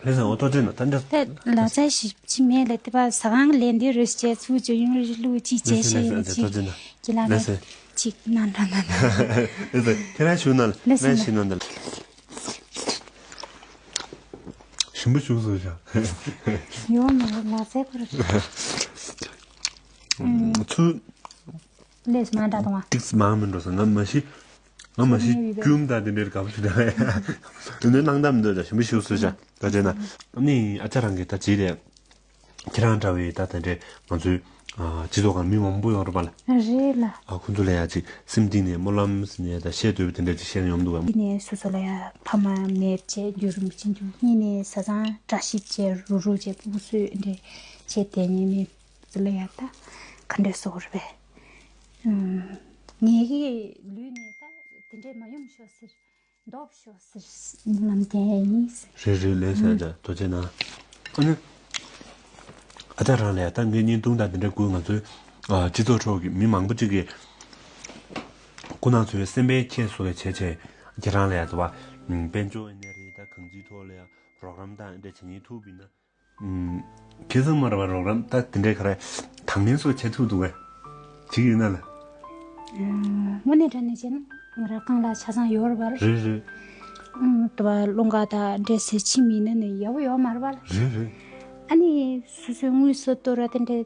ལགས་སེ། འོ་ཐུགས་རྗེ་གནང་། ད་འདྲ། ད་ལག་རྩལ་ཞིག་ཅི་མེད་ལ་དེ་བ་ཟ་ཁང་ལས་འདི་རུ་བྱས་ཚུལ་ཅོ་ཡོང་རི་ལུ་ཅི་བྱས་ལགས་སེ། ཤེས་ལགས་སེ། ཡོད་ཅི། ཐུགས་རྗེ་གནང་། ཁྱེད་ལ་ལགས་སེ། ཅིག་གནང་འདྲ་གནང་། ལགས་སེ། ཁྱེད་རང་ཞུ་ན་ལ། ལགས་སེ། ལགས་སེ། ཞིམ་པོ་བྱུང་སོང་ཤག་ཡོང་མ་རེད། ལག་རྩལ་ཁོ་ར། ཚུལ། ལས་མ་འདྲ་དང་བ། ཏིག་མང་མི་འགྲོ་ས། ང་མ་གཞི། ང་མ་གཞི་སྐྱུམ་དང་དེ་འདྲའི་དགའ་པོ་ཞིག་དང་། དེ་འདྲའི་སྣང་དག་མི་འདུག་ད་ཞིམ་པོ་ཞིག་བཟོས་ཤག་ད་བྱས་ན། ཨ་ནི་ཨ་ཅག་རང་གིས་ད་བྱས་ཏེ། ཁྱེད་རང་འདྲ་བའི་ད་དེ་འདྲའི་ང་ཚོའི་ཨ་སྤྱི་ཚོགས་ཁང་མི་མང་པོ་ཡོད་རེད་པ་ལ། རེད་ལ། ཨ་ཁོང་ཚོ་ལ་ཡ་ཅིག་སེམས་གཏིང་ནས་སྨོན་ལམ་ཟེར་ནས་ད་བཤད་འདོད་པ་དེ་འདྲ་ཅིག་བཤད་ན་ཡོང་མི་འདུག་གམ། གཉིས་ནས་སོ་སོ་ལ་ཡ་ཕ་མ་མེད་བྱས་འགྱུར་རུ་མི་ཕྱིན་རྒྱུ། གཉིས་ནས་བཟའ་ཚང་བཀྲ་ཤིས་བྱས་རུ་རུ་བྱས་སྤུ་གུ་གསོས་འདྲ་བྱས་དེ་ཉིད་མེད། ལ་ཡ་ད། ག་འདྲས་བཟོ་དགོས་རེད་པས། ངེད་ཀྱི་ལུས་ནས་ད་དེ་འདྲས་མ་ཡོང་ཤོག་ཟེར། ལྡོག་ཤོག་ཟེར་ལམ་སྟོན་ཡིན། རེད་རེད། ལགས་སོ། ཨ་ཅག་ཐུགས་རྗེ་གནང་། ཨ་ནི། ཨ་ཅག་རང་ལ་ཡ་ད་ངས་བརྙན་ཐུང་དང་དེ་འདྲ་བསྐུར། ང་ཚོའི་ཨ་སྤྱི་ཚོགས་ཁྲོད་ཀྱི་མི་མང་པོ་ཅིག་གིས་ཁོ་རང་ཚོའི་སེམས་པའི་ཁྱད་བཟོ་བའི་བྱས་བྱས་ཁྱེད་རང་ལ་ཡ་དུ་བ་དཔལ་འབྱོར་ཡིན་ནའི་རེད། ད་གང་ཅིའི་ཐོག་ལ་ཡ་རོགས་རམ་དང་འདྲ་བྱེད་མཁན་ཐུག་པ་ཡིན་ན། ཁྱེད་ཚང་མར་བ་རོགས་རམ་ད་དེ་འདྲའི་ག་རེ་དང་ལེན་སོགས་བྱེད་ཐུབ་འདུག་གས། བྱེད་ཀྱི་ཡོད་ན་ལ། དངོས་གནས་དྲང་གནས་བྱས་ན་ང་རང་རྐང་ལག་ཆ་ཚང་ཡོད་རེད་པ། རེད་རེད། ཨུམ། དུ་བ་སློང་ག་ད་འདྲེ་སེ་ཕྱི་མི་ན་ནི་ཡག་པོ་ཡོད་མ་རེད་པ། རེད་རེད། ཨ་ནི་སོ་སོའི་དངུལ་སོ་ཏོ་ར་དེ་འདྲ་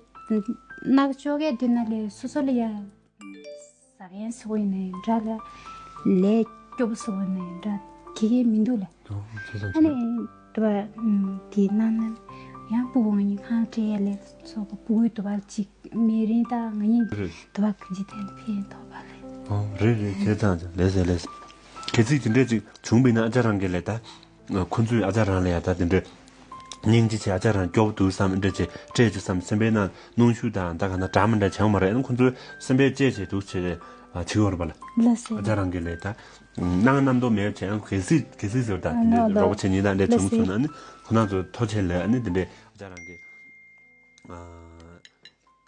ནག་ཅོག་གས་བསྡུས་ན་ལས་སོ་སོ་ལ་ཡ། ཟ་མཁན་སོགས་ཡིན་ནའི་འདྲ་ལ། ལས་སྐྱོ་པོ་སོགས་ཡིན་ནའི་འདྲ་གི་གི་མི་འདུག་ལ། ཨོ་ཁྱེད་ཚོ་ཨ་ནི་དུ་བ་དེ་གནང་ན་ཡང་སྤུ་གུ་ང་གཉིས་ཁང་སྤྲད་ཡ་ལས་སོགས་པ་སྤུ་གུའི་དུ་བ་ཅིག་མེད་རིང་ད་ང་གཉིས་རེད། དུ་བ་གི་འཇིག་རྟེན་ཕན་ཐོགས་པ་ལས། ཨོ་རེད་རེད། བྱས་ཙང་ལེ་ཟེ་ལེ་ཟེ། གལ་སྲིད་དེ་འདྲས་ཅིག་བྱུང་བ་ཡིན་ན་ཨ་ཅག་རང་གིས་ལས་ད། ཁོ་ཚོས་ཨ་ཅག་རང་ལ་ཡ་ད་དེ་འདྲས་སྙིང་རྗེ་ཆེ། ཨ་ཅག་རང་སྐྱོ་པོ་འདུག་བསམ་འདྲ་ཆེ་སྤྲད་ཅིག་བསམ་སེམས་པའི་ནང་གནོན་ཤུགས་དང་ད་ག་ན་འདྲ་མི་འདྲ་བྱུང་མ་རེད། ཁོ་ཚོས་སེམས་པའི་གཅེས་བྱེད་འདུག་ཆེ་བྱེད་ཀྱི་ཡོད་རེད་པ་ལ། ལགས་སེ། ཨ་ཅག་རང་གིས་ལས་ད་གནང་རྣམ་རྟོག་མེད་བྱས་ཡང་གལ་སྲིད་གལ་སྲིད་ཟེར་ད་དེ་འདྲས་རོགས་པ་བྱེད་ཉེན་ད་འདྲས་བྱུང་སོང་ན་ནི་ཁོ་རང་ཚོ་ཐུགས་རྗེ་ཆེ་ལ་ཨ་ནི་དེ་འདྲས་ཨ་ཅག་རང་གིས།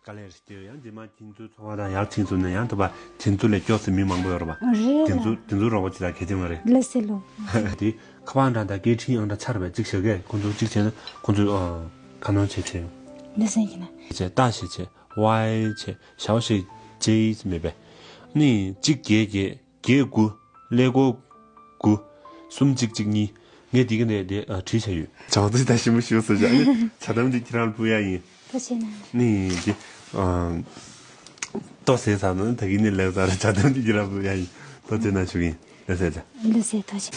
དཀའ་ལས་རེ་སྟེར་ཡང་རྗེས་མ་ཁྱེད་ཚོའི་འཚོ་བ་དང་ཡག་ཕྱིན་སོང་ན་ཡང་དུ་བ་ཁྱེད་ཚོ་ལས་སྐྱོ་སའི་མི་མང་པོ་ཡོད་རེད་པ། རེད་དེ་ལ། ཚོ་དེ་ཚོ་རོགས་པ་བྱེད་ད་གལ་ཆེན་པོ་རེད། ལགས་སེ་ལོ། དེ་ཁ་པར་འདྲ་དང་སྐད་འཕྲིན་ཡང་འདྲ་ཆར་བས་གཅིག་བཞག་གས་ཁོང་ཚོ་གཅིག་བྱས་ན་ཁོང་ཚོས་ཁ་སྣོན་བྱེད་ཆེ། ལགས་སེ་ཡིན་ན། བྱས་ཏ་ཞེས་བྱས་ཝའི་བྱས་ཞའོ་ཞེས་ཇེ་ཡིས་མེད་པས། ནི་གཅིག་བརྒྱད་བརྒྱད་བརྒྱད་དགུ་ཀླད་ཀོར་དགུ་གསུམ་གཅིག་གཅིག་གཉིས། ངས་འདི་ག་ནས་དེ་ཨ་བྲིས་བྱས་ཡོད། བྱང་ཚིག་དང་ཞིམ་པོ་ཞུ་སོ་བྱ་ནི་བྱ་དམ་འདི་ཁྱེད་རང་ཕུལ་ཡ་ཡིན། ཐུགས་རྗེ་གནང་། ནི་འདི་ཨ་ཏོ་ཟས་ཟ་ན་ད་གིན་ནས་ལེགས་ཟ་ར་བྱ་དམ་འདི་ཁྱེད་རང་ཕུལ་ཡ་ཡིན། ཐུགས་རྗེ་གནང་ཞུ་གི་ཡིན། ལེགས་ཟས་བྱ། ལེགས་ཟས་ཐུགས་རྗེ།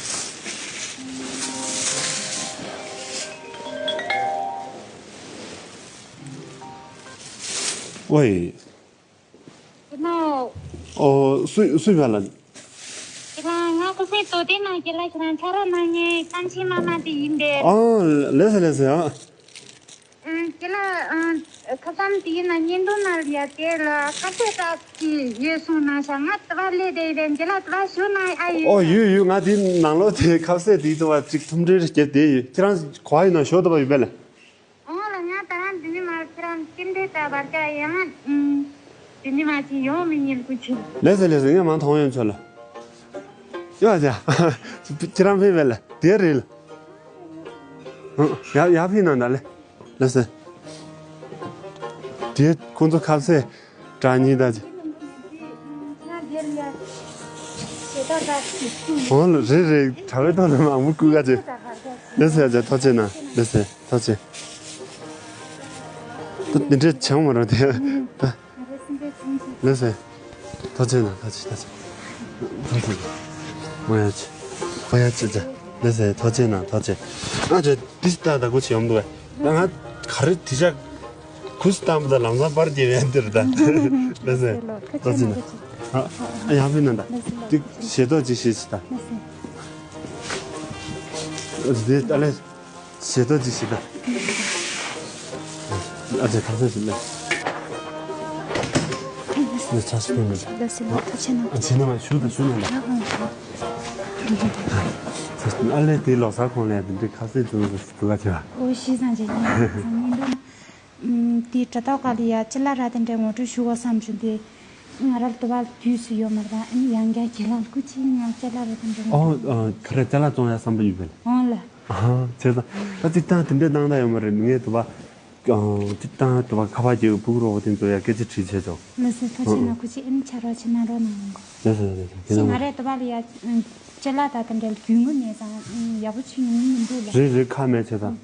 ཝེ། ཁྱེད་ནོ། ཨོ་སུ་སུ་ཡིན་པ་ལ། ཁྱེད་ལ་ང་ཁ་སའི་དོ་དེ་ན་ཁྱེད་ལ་ཁྱེད་རང་ཕྱག་རོགས་གནང་མཁན་བསམ་ཤེས་མ་མ་དེ་ཡིན་པས། ཨོ་ལེ་སེ་ལེ་སེ་ཨ། ཨང་ཁྱེད་ལ་ཨང་ཁ་སང་དེ་ཡིན་ན་བརྙན་ཐུང་ནང་ལ་ཡ་དེ་ལ་ཁ་ཟས་ཀ་ཅི་ཡོད་གསུངས་གནང་ཤག་ང་དུ་བ་ལས་དེ་ཡིན་པས་ཁྱེད་ལ་དུ་བ་ཞུ་གནང་ཨ་ཡོད། ཨོ་ཡོད་ཡོད། ང་དེ་ནང་ལོགས་དེ་ཁ་ཟས་དེ་དུ་བ་ཅིག་ཐུམ་སྒྲིལ་རྒྱབ་དེ་ཡོད། ཁྱེད་རང་ག་བ་ཡིན་ན་ཞོ་དུ་བ་ཡོད་པས་ལ། ཨོ་ལ་ང་ད་རང་འདི་ནི་མ་ཁྱེད་རང་ཅི་འདྲའི་ད་བར་ཀ་ཡང་ཨུམ། འདི་ནི་མ་ཅི་ཡོང་མི་ཉན་ཁུ་ཆེ། ལེ་ཟེ་ལེ་ཟེ་ངས་མང་མཐོང་ཡོང་ཆོག་ལ། ཡོད་ཨ་ཅག་ཁྱེད་རང་ཕེབས་པས་ལ་དེ་རེད་ལ། ཡ་ཡ་ཕི་ནང་ད་ལེ། ལེ་ཟེ། དེ་ཁོང་ཚོ་ཁ་ཟས་དྲ་ཉིན་ད་ཅི། ཨོ་ལ་རེད་རེད། དྲ་བའི་ཐོག་ནས་མང་པོ་བསྐུར་ག་ཅེ། ལེ་ཟེ་ཨ་ཅག་ཐུགས་རྗེ་གནང་། ལེ་ཟེ་ཐུགས་རྗེ། ད་འདི་འདྲས་བྱུང་མ་རུང་དེ། ད། ལེ་ཟེ། ཐུགས་རྗེ་གནང་། ཐུགས་རྗེ་ཐུགས་རྗེ། ཐུགས་རྗེ་གནང་། མོ་ཡ་ཆེ། མོ་ཡ་ཆེ་ཆེ། ལེ་ཟེ་ཐུགས་རྗེ་གནང་ཐུགས་རྗེ། ཨ་ཅེ་འདི་ལྟ་ད་གུ་ཆེ་ཡོང་འདུག་བས། ད་ང་ག་རེ་དེ་ཅག་གུ་སི་བཏང་པ་ད་ལམ་སང་པར་གྱི་བས་འདིར་ད། ལེ་ཟེ། ཐུགས་རྗེ་གནང་། ཨ་ཡང་ཕི་ན་ད། འདི་ཞེ་ཏོག་ཅིག་ཤེས་ཤི་ད། འདི་ཨ་ལེ། ཞེ་ཏོག་ཅིག་ཞིག་ད། ཨ་ཅེ་ཁ་སང་ཞིག་ལ། ནི་ཆ་ཞིག་ཡོང་མི་འདུག་ལ་སི་ལ་ཐུགས་རྗེ་གནང་། ཨ་ཅེ་ནི་མ་ཞུ་ད་ཞུ་ན་ལ། ཨ་ལེ་དེ་ལོ་གསར་གོང་ལ་ཡ་དེ་འདྲའི་ཁ་ཟས་བཙོང་ཟེར་ཞིག་འདུག་ག་ཅེ་བ། ཨོ་ཤི་སང་ཅེ་ཉིན་སང་ཉིན་འདུག་ཨུམ། དེའི་དྲ་ཐོག་ཁ་ལ་ཡ་ཅི་ལ་ར་དེ་འདྲའི་ངོ་སྤྲོད་ཞུ་བ་བསམ་བྱུང་སྟེ། ང་ར་ལ་དུ་བ་དུས་སུ་ཡོད་མ་རེད་ད། ཨ་ནི་ཡང་བསྐྱར་ཁྱེད་རང་ལ་སྐུ་མཁྱེན། ང་ཅ་ལག་ར་དེ་འདྲ་ངོ་སྤྲོད། ཨོ་ཁ་ར་ཅ་ལག་བཙོང་ཡ་བསམ་པ་ཡོད་པས། ཨོ་ལ། ཨ་བྱས་ཙང་ད་ཅིག་ཏང་དེ་འདྲའི་སྣང་དག་ཡོད་མ་རེད། ངས་དུ་བ་ཅིག་ཏང་དུ་བ་ཁ་པར་གྱི་སྤུ་གུ་རོགས་པ་དེ་ཚོ་ཡ་སྐད་ཆ་དྲིས་བྱས་ཆོག་ལགས་སོ། ཐུགས་རྗེ་གནང་། སྐུ་མཁྱེན། ཨ་ནི་ཕྱག་རོགས་ཅིག་གནང་རོགས་གནང་། ལགས་སོ་ལགས་སོ། ཁྱེད་ང་རང་དུ་བ་ལ་ཡ་ཅ་ལག་ད་དེ་འདྲ་རྒྱུས་མངའ་མེད་ཙང་ཡག་པོ་ཅིག་ཡོང་མི་འདུག་ལ། རེད་རེད། ཁ་མེད་བྱས་ཙང་།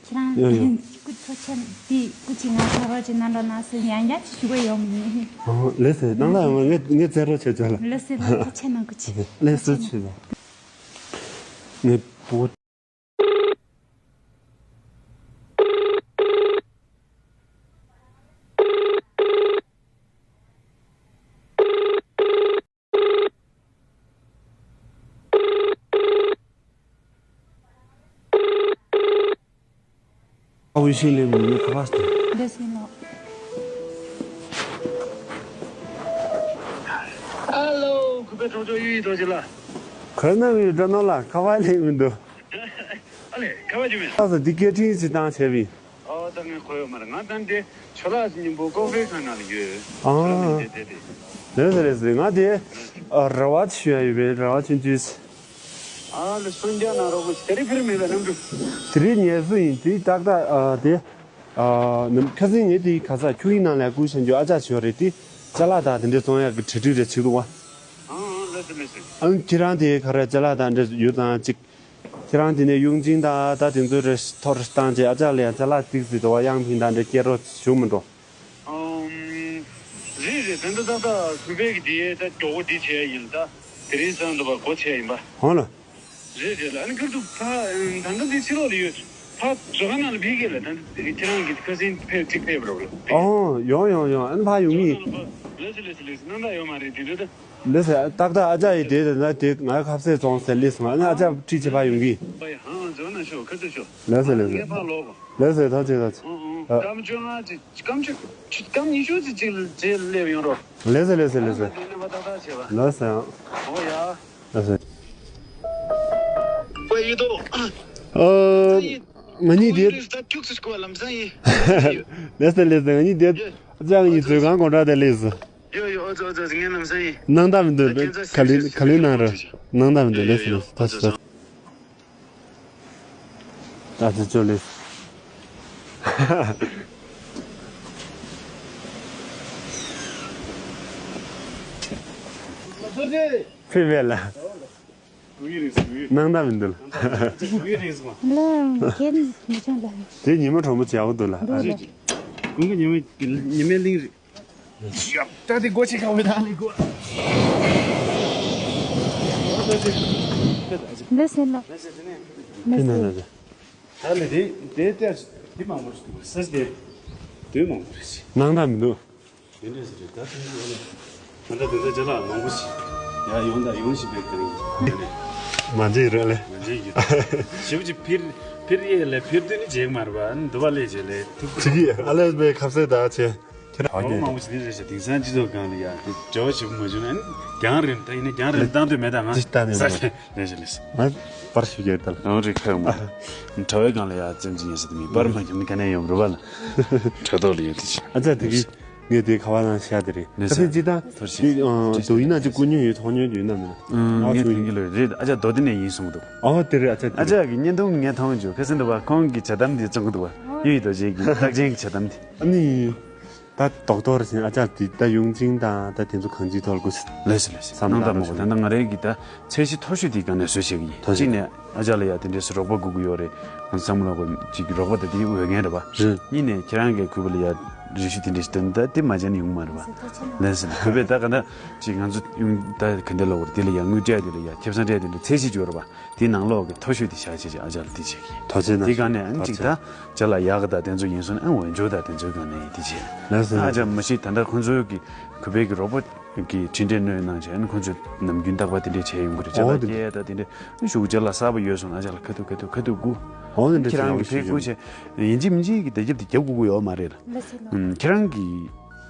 ཁྱེད་རང་ཡོ་ཡོ། སྐུ་ཐོག་ཆེན་འདི་སྐུ་ཅིག་ང་ཕྱག་རོགས་ཅིག་གནང་རོགས་གནང་ཟེར་ཡང་བསྐྱར་ཞུ་གི་ཡོད་མི་ཉན། ཨོ་ལགས་སེ། སྣང་ལ་ཡོང་བ་ངས་ངས་བཙལ་རོགས་བྱས་ཆོག་ལ། ལགས་སེ་ལགས། ཐུགས་རྗེ་གནང་། སྐུ་མཁྱེན། ལགས་སེ་བྱས་ལ། ངས་བུ། ཨ་ཝི་ཤིང་ལེབ་མི་ཁ་པར་སྟེ། འདི་སྲིད་ལོ། པའི་གྲོགས་ཅོག་གཡུ་ཡི་རྡོ་རྗེ་ལ། གོས་ནམ་ཡི་སྒྲ་ནོར་ལ་ཁ་བ་ལེན་མི་འདུག་ཨ་ལས་ཁ་བ་ཅི་མེད། ལགས་སོ། འདི་སྐད་འཕྲིན་ཅིག་བཏང་བྱས་པ་ཡིན། ཨོ་ད་ངས་གོ་ཡོད་མ་རེད། ང་ད་འདི་ཆོ་ལགས་སྙིང་པོ་ཀོ་ཧྥེ་ཁང་ནང་ལ་ཡོད། ཨ། ཆོ་ལགས་མི་འདི་དེ་དེ། ལགས་སོ་ལགས་སོ། ང་དེ་ཨ་རེ་བ་ཞུ་ཡ་ཡོད་པས། རེ་བ་ཆུང་ཆུང་། ཨ་ལ་སུན་རྒྱ་ན་རོགས་པོ་ཞིག་དེ་རིང་ཕེབས་མེད་པས་གནམ་གྲུ། དེ་རིང་ངལ་གསོ་ཡིན། དེ་ཏག་ཏག་ཨ་དེ། ཨ་ནམ་ཁ་སང་ངས་དེ་ག་ས་ཁྱུག་ཡིག་ནང་ལ་བསྐུར་བྱ་རྒྱུ་ཨ་ཅག་ཞོ་རེད། དེ་ཅ་ལག་དང་དེ་འདྲ་བཙོང་ཡག་གི་གྲ་སྒྲིག་རེ་བྱེད་འདུག་བ། ཨང་ལགས་སོ་ལགས་སོ། ཨང་ཁྱེད་རང་དེ་ག་རེ་ཅ་ལག་དང་འདྲ་ཡོད་དང་ཅིག་ཁྱེད་རང་དེ་ནས་གཡུང་ཆིང་དང་ད་དེ་ཚོ་རེ་ཐོར་བཏང་བྱས་ཨ་ཅག་ལ་ཡང་ཅ་ལག་ཏིག་ཙི་དོ་བ་གཡང་ཕིང་དང་འདྲ་སྐྱེལ་རོགས་ཞུ་མི་འགྲོ། ཨམ། རེད་རེད། ད་ལྟ་ཏག་ཏག་གུས་པས་ཀྱི་དེ་ད་མགྱོགས་པོ་འདི་བྱས་ཡིན། ད་དེ་རིང་སང་དུ་བ་སྒོ་ཕྱེ་ཡིན་པ། ཧོ་ལ། རེད་རེད་ལ། ཨ་ནི་ཁར་དུ་ད་ད་ལྟ་འདི་ཕྱི་ལོགས་ལ་ཡོད། ད་བཟོ་ཁང་ནང་ལ་ཕེབས་ཀྱི་ལ། ད་ཁྱེད་རང་གི་ཁ་སང་ཕེབས་གཅིག་ཕེབས་རོགས་ལ། ཨོ་ཡོང་ཡོང་ཡོང་། ཨ་ནི་ཕ་ཡོང་ངེས། ལགས་སོ་ལགས་སོ་ལགས་སོ། སྣང་དག་ཡོད་མ་རེད་དེ་འདྲ་ད། ལགས་སོ། ཏག་ཏག་ཨ་ཅག་ཡིས་དེ་དེ་ན་དེ་ང་ཁ་ཟས་བཙོང་ཟེར་ལས་སོང་། ཨ་ནི་ཨ་ཅག་ཁྲིད་བྱེད་ཕ་ཡོང་གི། པ་ཡི་ཧང་འཛོལ་ན་ཤོག་ཁ་ཐུག་ཤོག་ལགས་སོ་ལགས་སོ། ངས་ཕར་ལོག་གོ། ལགས་སོ། ཐག་ཆོད་ཐག་ཆོད། ཨོ་ཨོ། ཨ། སྐམ་བཅོ་ལྔ་ཅིག་སྐམ་བཅོ་སྐམ་ཉི་ཤུ་ཅིག་ཅིག་རྗེས་སླེབས་ཡོང་རོགས། ལགས་སོ་ལགས་སོ་ལགས་སོ། ཨ་ནི་ང་དེ་ནས་མ་ཏག་ཏག་བྱེད་པ། ལགས་སོ། ཨོ་ཡ། ལགས་སོ། ཝེ་ཡི་དོ། ཨ། ང་གཉིས་དེ། ད་ཁྱུག་ཙམ་སྐོར་ལམ་སང་ཡིན། ལགས་སོ་ལགས་སོ། ང་གཉིས་དེ། ཨ་ཅག་ངའི་མཛོད་ཁང་སྒོ་འགྲམ་དེ་སླེབས་སོང་། ཡོ་ཡོ། ཨོ་ཙི་ཨོ་ཙི་ཨོ་ཙི། ངའི་ལམ་སང་ཡིན། སྣང་དག་མི་འདུག་ཁྱེད་ཚོ་ག་ལེ་ག་ལེ་གནང་རོགས། སྣང་དག་མི་འདུག་ལགས་སོ་ལགས་སོ། ད་ཚོ་ཅོ་ལེ། ཕེབས་པས་ལ། སྣང་དག་མི་འདུག་ལ། ལ་རྒན་མི་ཆོག་ལ། དེ་ཉི་མ་དྲོན་མོ་ཅིག་ཡག་པོ་འདུག་ལ། འདུག་ལ། དགུན་ཁ་ཉི་མ་ཉི་མའི་གླིང་རེད། ད་དེ་སྒོ་ཕྱེ་ཁ་བའི་ཐང་ལ་སྒོ། ལགས་སོ་ལགས། ལགས་སོ། ད་ནི་དེ་དེ་ལྟར་དེ་མང་པོ་ཞིག་འདུག་ས་དེ་དོན་མང་པོ་རེད། སྣང་དག་མི་འདུག་དེ་འདྲས་སུ་རེད། ད་དེ་འདྲས་ད་ལྟ་དེ་འདྲ་ཅ་ལག་མང་པོ་ཞིག་ཡ་ཡོང་དང་ཡོང་བཞིན་པའི་སྒང་ཡིན། མ་འཇིགས་རོགས་ལས། མ་འཇིགས་ཡོད། ཞེ་པོ་ཅིག་ཕིར་ཕིར་ཡས་ལས་ཕིར་དུས་ནི་བྱེད་ཀྱི་མ་རེད་པ། འདུ་བ་ལས་བྱེད་ལས་ཐུག་ཅིག་ཨ་ལས་པའི་ཁ་ཟས་ད་བྱེད། ཁྱེད་རང་མང་པོ་ཞིག་དེ་རེད་ཤག་དེང་སང་སྤྱི་ཚོགས་སྒང་ལ་ཡ་དེ་འབྲེལ་བ་ཞེ་པོ་མ་བྱུང་ན་ནི་རྒྱང་རིང་། ད་ཡིན་ན་རྒྱང་རིང་བཏང་འདོད་མེད། ད་ང་ཅི་ལྟ་ནས་ས་མ་རེད་ཤག་ལས། ང་པར་ཞིག་རྒྱག་ད་ལ། ཨང་རེད། ཁ་ཡོང་མ་དྲ་བའི་སྒང་ལ་ཡ་ཙམ་ཅིག་ཡིན་ས་དེ་མིན་པར་མ་བརྒྱབ་ན་ག་ནས་ཡོང་རེད་པ་ལ། དྲ་ཐོག་ལ་ཡོད་དེ་ཅི། ཨ་ཅག་དེ་གི་ངས་དེ་ཁ་བ་ནང་བཞག་དེ་རེད། ལགས་སོ། ཁ་སང་ཅི་ད་ཐོར་ཞིག་དེ་ཨ་དོ་ཡིན་ན་ཅིག་སྐུ་ཉོན་ཡོད་ཐོག་ཉོན་ཡོད་ན་མིན་ན། ཨང་། ཨ་ངས་ཁྱོད་ཐེངས་གི་ལོས་རེད། ཨ་ཅག་རྡོ་དེ་ནས་ཡིན་གསུངས་འདུག་ཨོ་དེ་རེད། ཨ་ཅག་དེ་ཨ་རེད། ཅག་གི་བརྙན་ཐུང་ངས་མཐོང་བྱུང་། ཁ་སང་འདུག་པ་ཁོང་གི་བྱ་གཏམ་དེ་བཙོང་གི་འདུག་པ། གཡུ་ཡི་རྡོ་རྗེ་གི་རྟགས་ཅན་གྱི་བྱ་གཏམ་དེ། ཨ་ནི། ད་རྡོག་རྡོག་རེད་ཟིན། ཨ་ཅག་དེ་ད་ཡུང་ཅིང་དང་ད་དེ་ཚོ་གང་ཅིའི་ཐོག་ལ་སྐུ་ལས་སུ་ལས་སུ་བསམ་བློ་བཏང་མ་དགོས། ད་ལྟ་ང་རའི་གི་ད་ཚད་གཞི་མཐོ་ཤོས་དེ་སྒང་ནས་བཟོས་བྱེད་ཀྱི་ཡིན། མཐོ་ཤོས། གཅིག་ནས་ཨ་ཅག་ལ་ཡ་དེ་འདྲས་སུ་རོགས་པ་དགོས་ཀྱི་ཡོད་རེད། ང་ཚོ་བསམ་བློ་གཅིག་གི་རོགས་པ་ད་དེ་འོས་འགན་རེད་པ། རེད། གཉིས་ནས་ཁྱེད་རང་གི་གུས་པ་ལ་ཡ་རེ་ཞུ་དེ་འདྲས་ཞིག་འདོན། ད་དེ་མ་བྱས་ན་ཡོང་མ་རེད་པ། ལན་ཟེར་ན་གུས་པས་ད་ག་ད་ཅིག་ང་ཚོ་ཡོང་ད་ག་འདྲས་ལབ་དགོས་རེད། དེ་ལ་ཡ་དངུལ་སྤྲད་དེ་ལ་ཡ་ཁེ་བཟང་སྤྲད་དེ་འདྲ་ཚད་གཞི་ཅིག་ཡོད་རེད་པ། དེའི་ནང་ལོགས་ཀྱི་མཐོ་ཤོས་དེ་བཞག་བྱས་བྱས་ཨ་ཅག་ལ་དེ་བྱེད་ཀྱི་ཡིན། ཐོག་ཆེན་ཐོག་ཆེན། དེའི་སྒང་ནས་ཨ་ནི་ཅིག་ད་ཅ་ལག་ཡག་ག་ད་དེ་ཚོ་ཡིན་སོང་ན་ཨ་འོས་སྦྱོར་ད་དེ་ཚོའི་སྒང་ནས་དེ་བྱེད། ལགས་སོ། ཨ་ཅག་མ་གཞི་ད་ལྟ་ཁོང་ཚོའི་གི་གུས་པའི་གི་རོགས་པ་གི་འཕྲིན་ཕྲན་སྣོན་གནང་བྱས་ཨ་ནི་ཁོང་ཚོས་ནམ་རྒྱུན་རྟག་པར་དེ་འདྲས་བྱས་ཡོང་གི་རེད། ཅ་ལག་ཨོ་དེ་སྐྱེལ་ད་དེ་འདྲས་ཨ་ནི་ཤོག་གུ་ཅ་ལག་གསར་པ་ཡོད་སོང་ན་ཨ་ཅག་ལ་ཁ་ཐུག་ཁ་ཐུག་ཁ་ཐུག་སྒུག་ཨོ་དེ་འདྲས་ཁྱེད་རང་གི་ཕེབས་སྒུག་བྱས་ཡིན་གཅིག་མིན་གཅིག་གི་བརྡ་ཁྱབ་དེ་རྒྱབ་དགོས་ཀྱི་ཡོད་མ་རེད་ལ། ལགས་སོ་ལགས། ཁྱེད་རང་གི་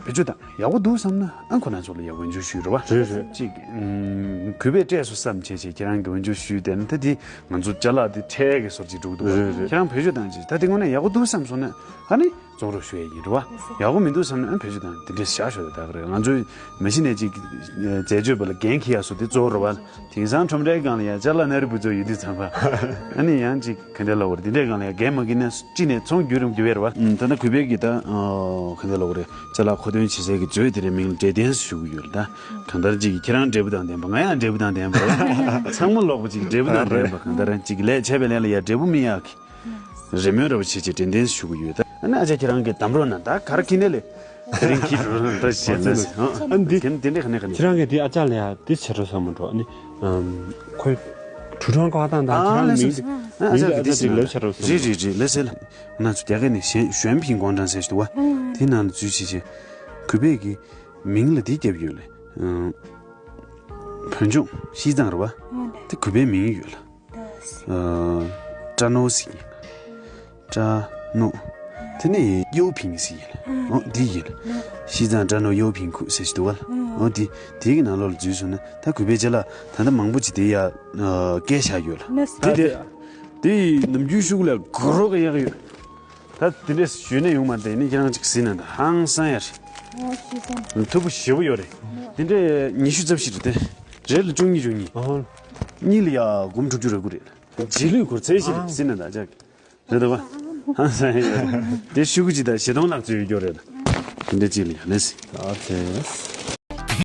བེད་སྤྱོད་དང་ཡག་པོ་འདུག་བསམ་ན་ཨ་ཁོ་རང་ཚོ་ལ་ཡག་འོས་སྦྱོར་ཞུས་རེད་བ། རེད་རེད། ཅིག་ཨུམ། གུས་པས་སྤྲད་སོང་བསམ་བྱས་བྱས་ཁྱེད་རང་གི་འོས་སྦྱོར་ཞུས་བསྡད་ན་ད་དེ་ང་ཚོ་ཅ་ལག་དེ་ཁྲལ་གི་སོར་ཅིག་འགྲོ་གི་འདུག་བ། རེད་རེད། ཁྱེད་རང་བེད་སྤྱོད་བཏང་བྱས་ད་དེ་དངོས་གནས་ཡག་པོ་འདུག་བསམ་སོང་ན་ཨ་ནི་བཙོང་རོགས་ཞུ་ཡས་ཡིན་རེད་བ། ཡག་པོ་མི་འདུག་བསམ་ན་ཨ་བེད་སྤྱོད་དང་དེ་འདྲས་བཞག་ཤོག་ད་ག་རེད། ང་ཚོའི་མ་གཞི་ནས་ཅིག་འཛད་སྤྱོད་པ་ལ་འགན་འཁྱེར་ཡག་སོ་དེ་གཙོ་བོ་རེད་བ། དེང་སང་ཁྲོམ་རའི་སྒང་ལ་ཡང་ཅ་ལག་སྣ་རིང་པོ་ཚོ་ཡོད་དུས་ཙམ་པ། ཨ་ནི་ཡང་ཅིག་ག་འདྲ་ལབ་དགོས་རེད། འདི་འདྲའི་སྒང་ལ་ཡང་འགན་མ་འཁྱེར་ན་གཅིག་ནས་ཚོང་བརྒྱུད་རིམ་བརྒྱུད་པའི་རེད་བ། ད་ལྟ་གུས་པས་ཀྱི་ད་ག་འདྲ་ལབ་དགོས་རེད། ཅ་ལག་མཁོ་འདོན་བྱེད་སའི་གི་མཛོད་དེ་རེད། མིང་ལ་འབྲས་ལྡན་ཞུ་གི་ཡོད་རེད། ད་གང་ལྟར་ཅིག་ཁྱེད་རང་འབྲས་བུ་དང་ལྡན་པ། ང་ཡང་འབྲས་བུ་དང་ལྡན་པ། ཚང་མ་ལོག་པ་ཅིག་འབྲས་བུ་དང་ལྡན་པ། གང་ལྟར་ཅིག་ལས་བྱས་པའི་ལས་ལ་ཡང་འབྲས་བུ་སྨིན་ཡག་གི་རེ་སྨོན་རེ་བ་བྱེད་ཅེས་དྲན་རྟེན་ཞུ་གི་ཡོད། ད་ཨ་ནི་ཨ་ཅག་ཁྱེད་རང་གིས་གདམ་རོགས་གནང་། ད་ག་རེ་ཁྱེར་ནས་ལས་དེ་རིང་ཁྱེར་རོགས་གནང་། ད་བཤད་ན་ཨ་འདི་དེ་དེ་འདྲས་ག་ནས་ག་ནས། ཁྱེད་རང་གིས་དེ་ཨ་ཅག་ལ་ཡ་དེ་བྱེད་རོགས་བསམ་མ་འགྲོ། ཨ་ནི་ཨམ་ཁོའི་ཁྲུའུ་ཁྲང་ཀོ་ཧ་ཏང་དང་ཨ་ཁྱེད་རང་ལས་མིང་སོ་ཨ་མིང་ཨ་ཅག་དེ་ཨ་ཅག་ཅིག་ལབ་བྱེད་རོགས་བསམ་མ་འགྲོ། རེད་རེད་རེད། ལས་སེ་ལ་ང་ཚོ་རྒྱ་སྐད་ནས་ཞན་ཞོན་ཕིང་ཀོང་ཀྲང་ཟེར་ཞིག་འདུག་བ། དེ་ནང་ལ་འཛུལ་བྱེད་ཅེས་གུས་པས་ཀྱི་མིང་ལ་འདི་བརྒྱབ་ཡོད་ལ། ཨམ་བོད་ལྗོངས་ཤིས་ཙང་རེད་བ། དེ་གུས་པའི་མིང་ཡོད་ལ། ཨ། ཀྲ་ནོ་ཟེར་གྱི་ཡིན། ཀྲ་ནོ། དེ་ནས་ཡོ་ཕིང་ཟེར་གྱི་ཡིན། ཨོ་འདི་ཡིན། ཤིས་ཙང་ཀྲ་ནོ་ཡོ་ཕིང་ཁུ་ཟེར་གྱི་འདུག་བ། འོ་དེ་དེ་གི་ནང་ལོགས་ལ་འཛུལ་སོང་ན་ད་གུས་པའི་ཅ་ལག་ད་ལྟ་མང་པོ་ཅིག་དེ་ཡ་སྐད་བཞག་ཡོད་ལ། དེ་དེ་དེ་ནམ་རྒྱུན་ཤུགས་ལ་གོ་རོག་གི་ཡག་ཡོད། ད་དེ་འདྲས་ཞུས་ནས་ཡོང་མ་དེ་ནི་ཁྱེད་རང་ཅིག་ཟིན་ན་ད་ཧང་སང་ཡ་རེད། ཨོ་ཤི་སོང་། མཐུ་པོ་ཞེ་པོ་ཡོད་རེད། དེ་འདྲས་ཉི་ཤུ་རྩ་བཞི་རེད་དེ། རེད་ལ་བཅུ་གཉིས་བཅུ་གཉིས། ཨོ། གཉིས་ལ་ཡ་སྒོར་མོ་དྲུག་ཅུ་རེ་དགུ་རེད། རྗེས་ལུས་སྒོར་ཚད་ཤི་རེད་ཟིན་ན་ད་ཅག་རེད་དོ་བ། ཧང་སང་ཡ་རེད། དེ་ཤུ་གུ་ཅིག་ད་བཞི་སྟོང་ལྷག་ཙམ་ཡོད་རྒྱུ་རེད། དེ་འདྲས་ཅིག་ལ་ཡ་ལེ་སི། ཨ་དེ།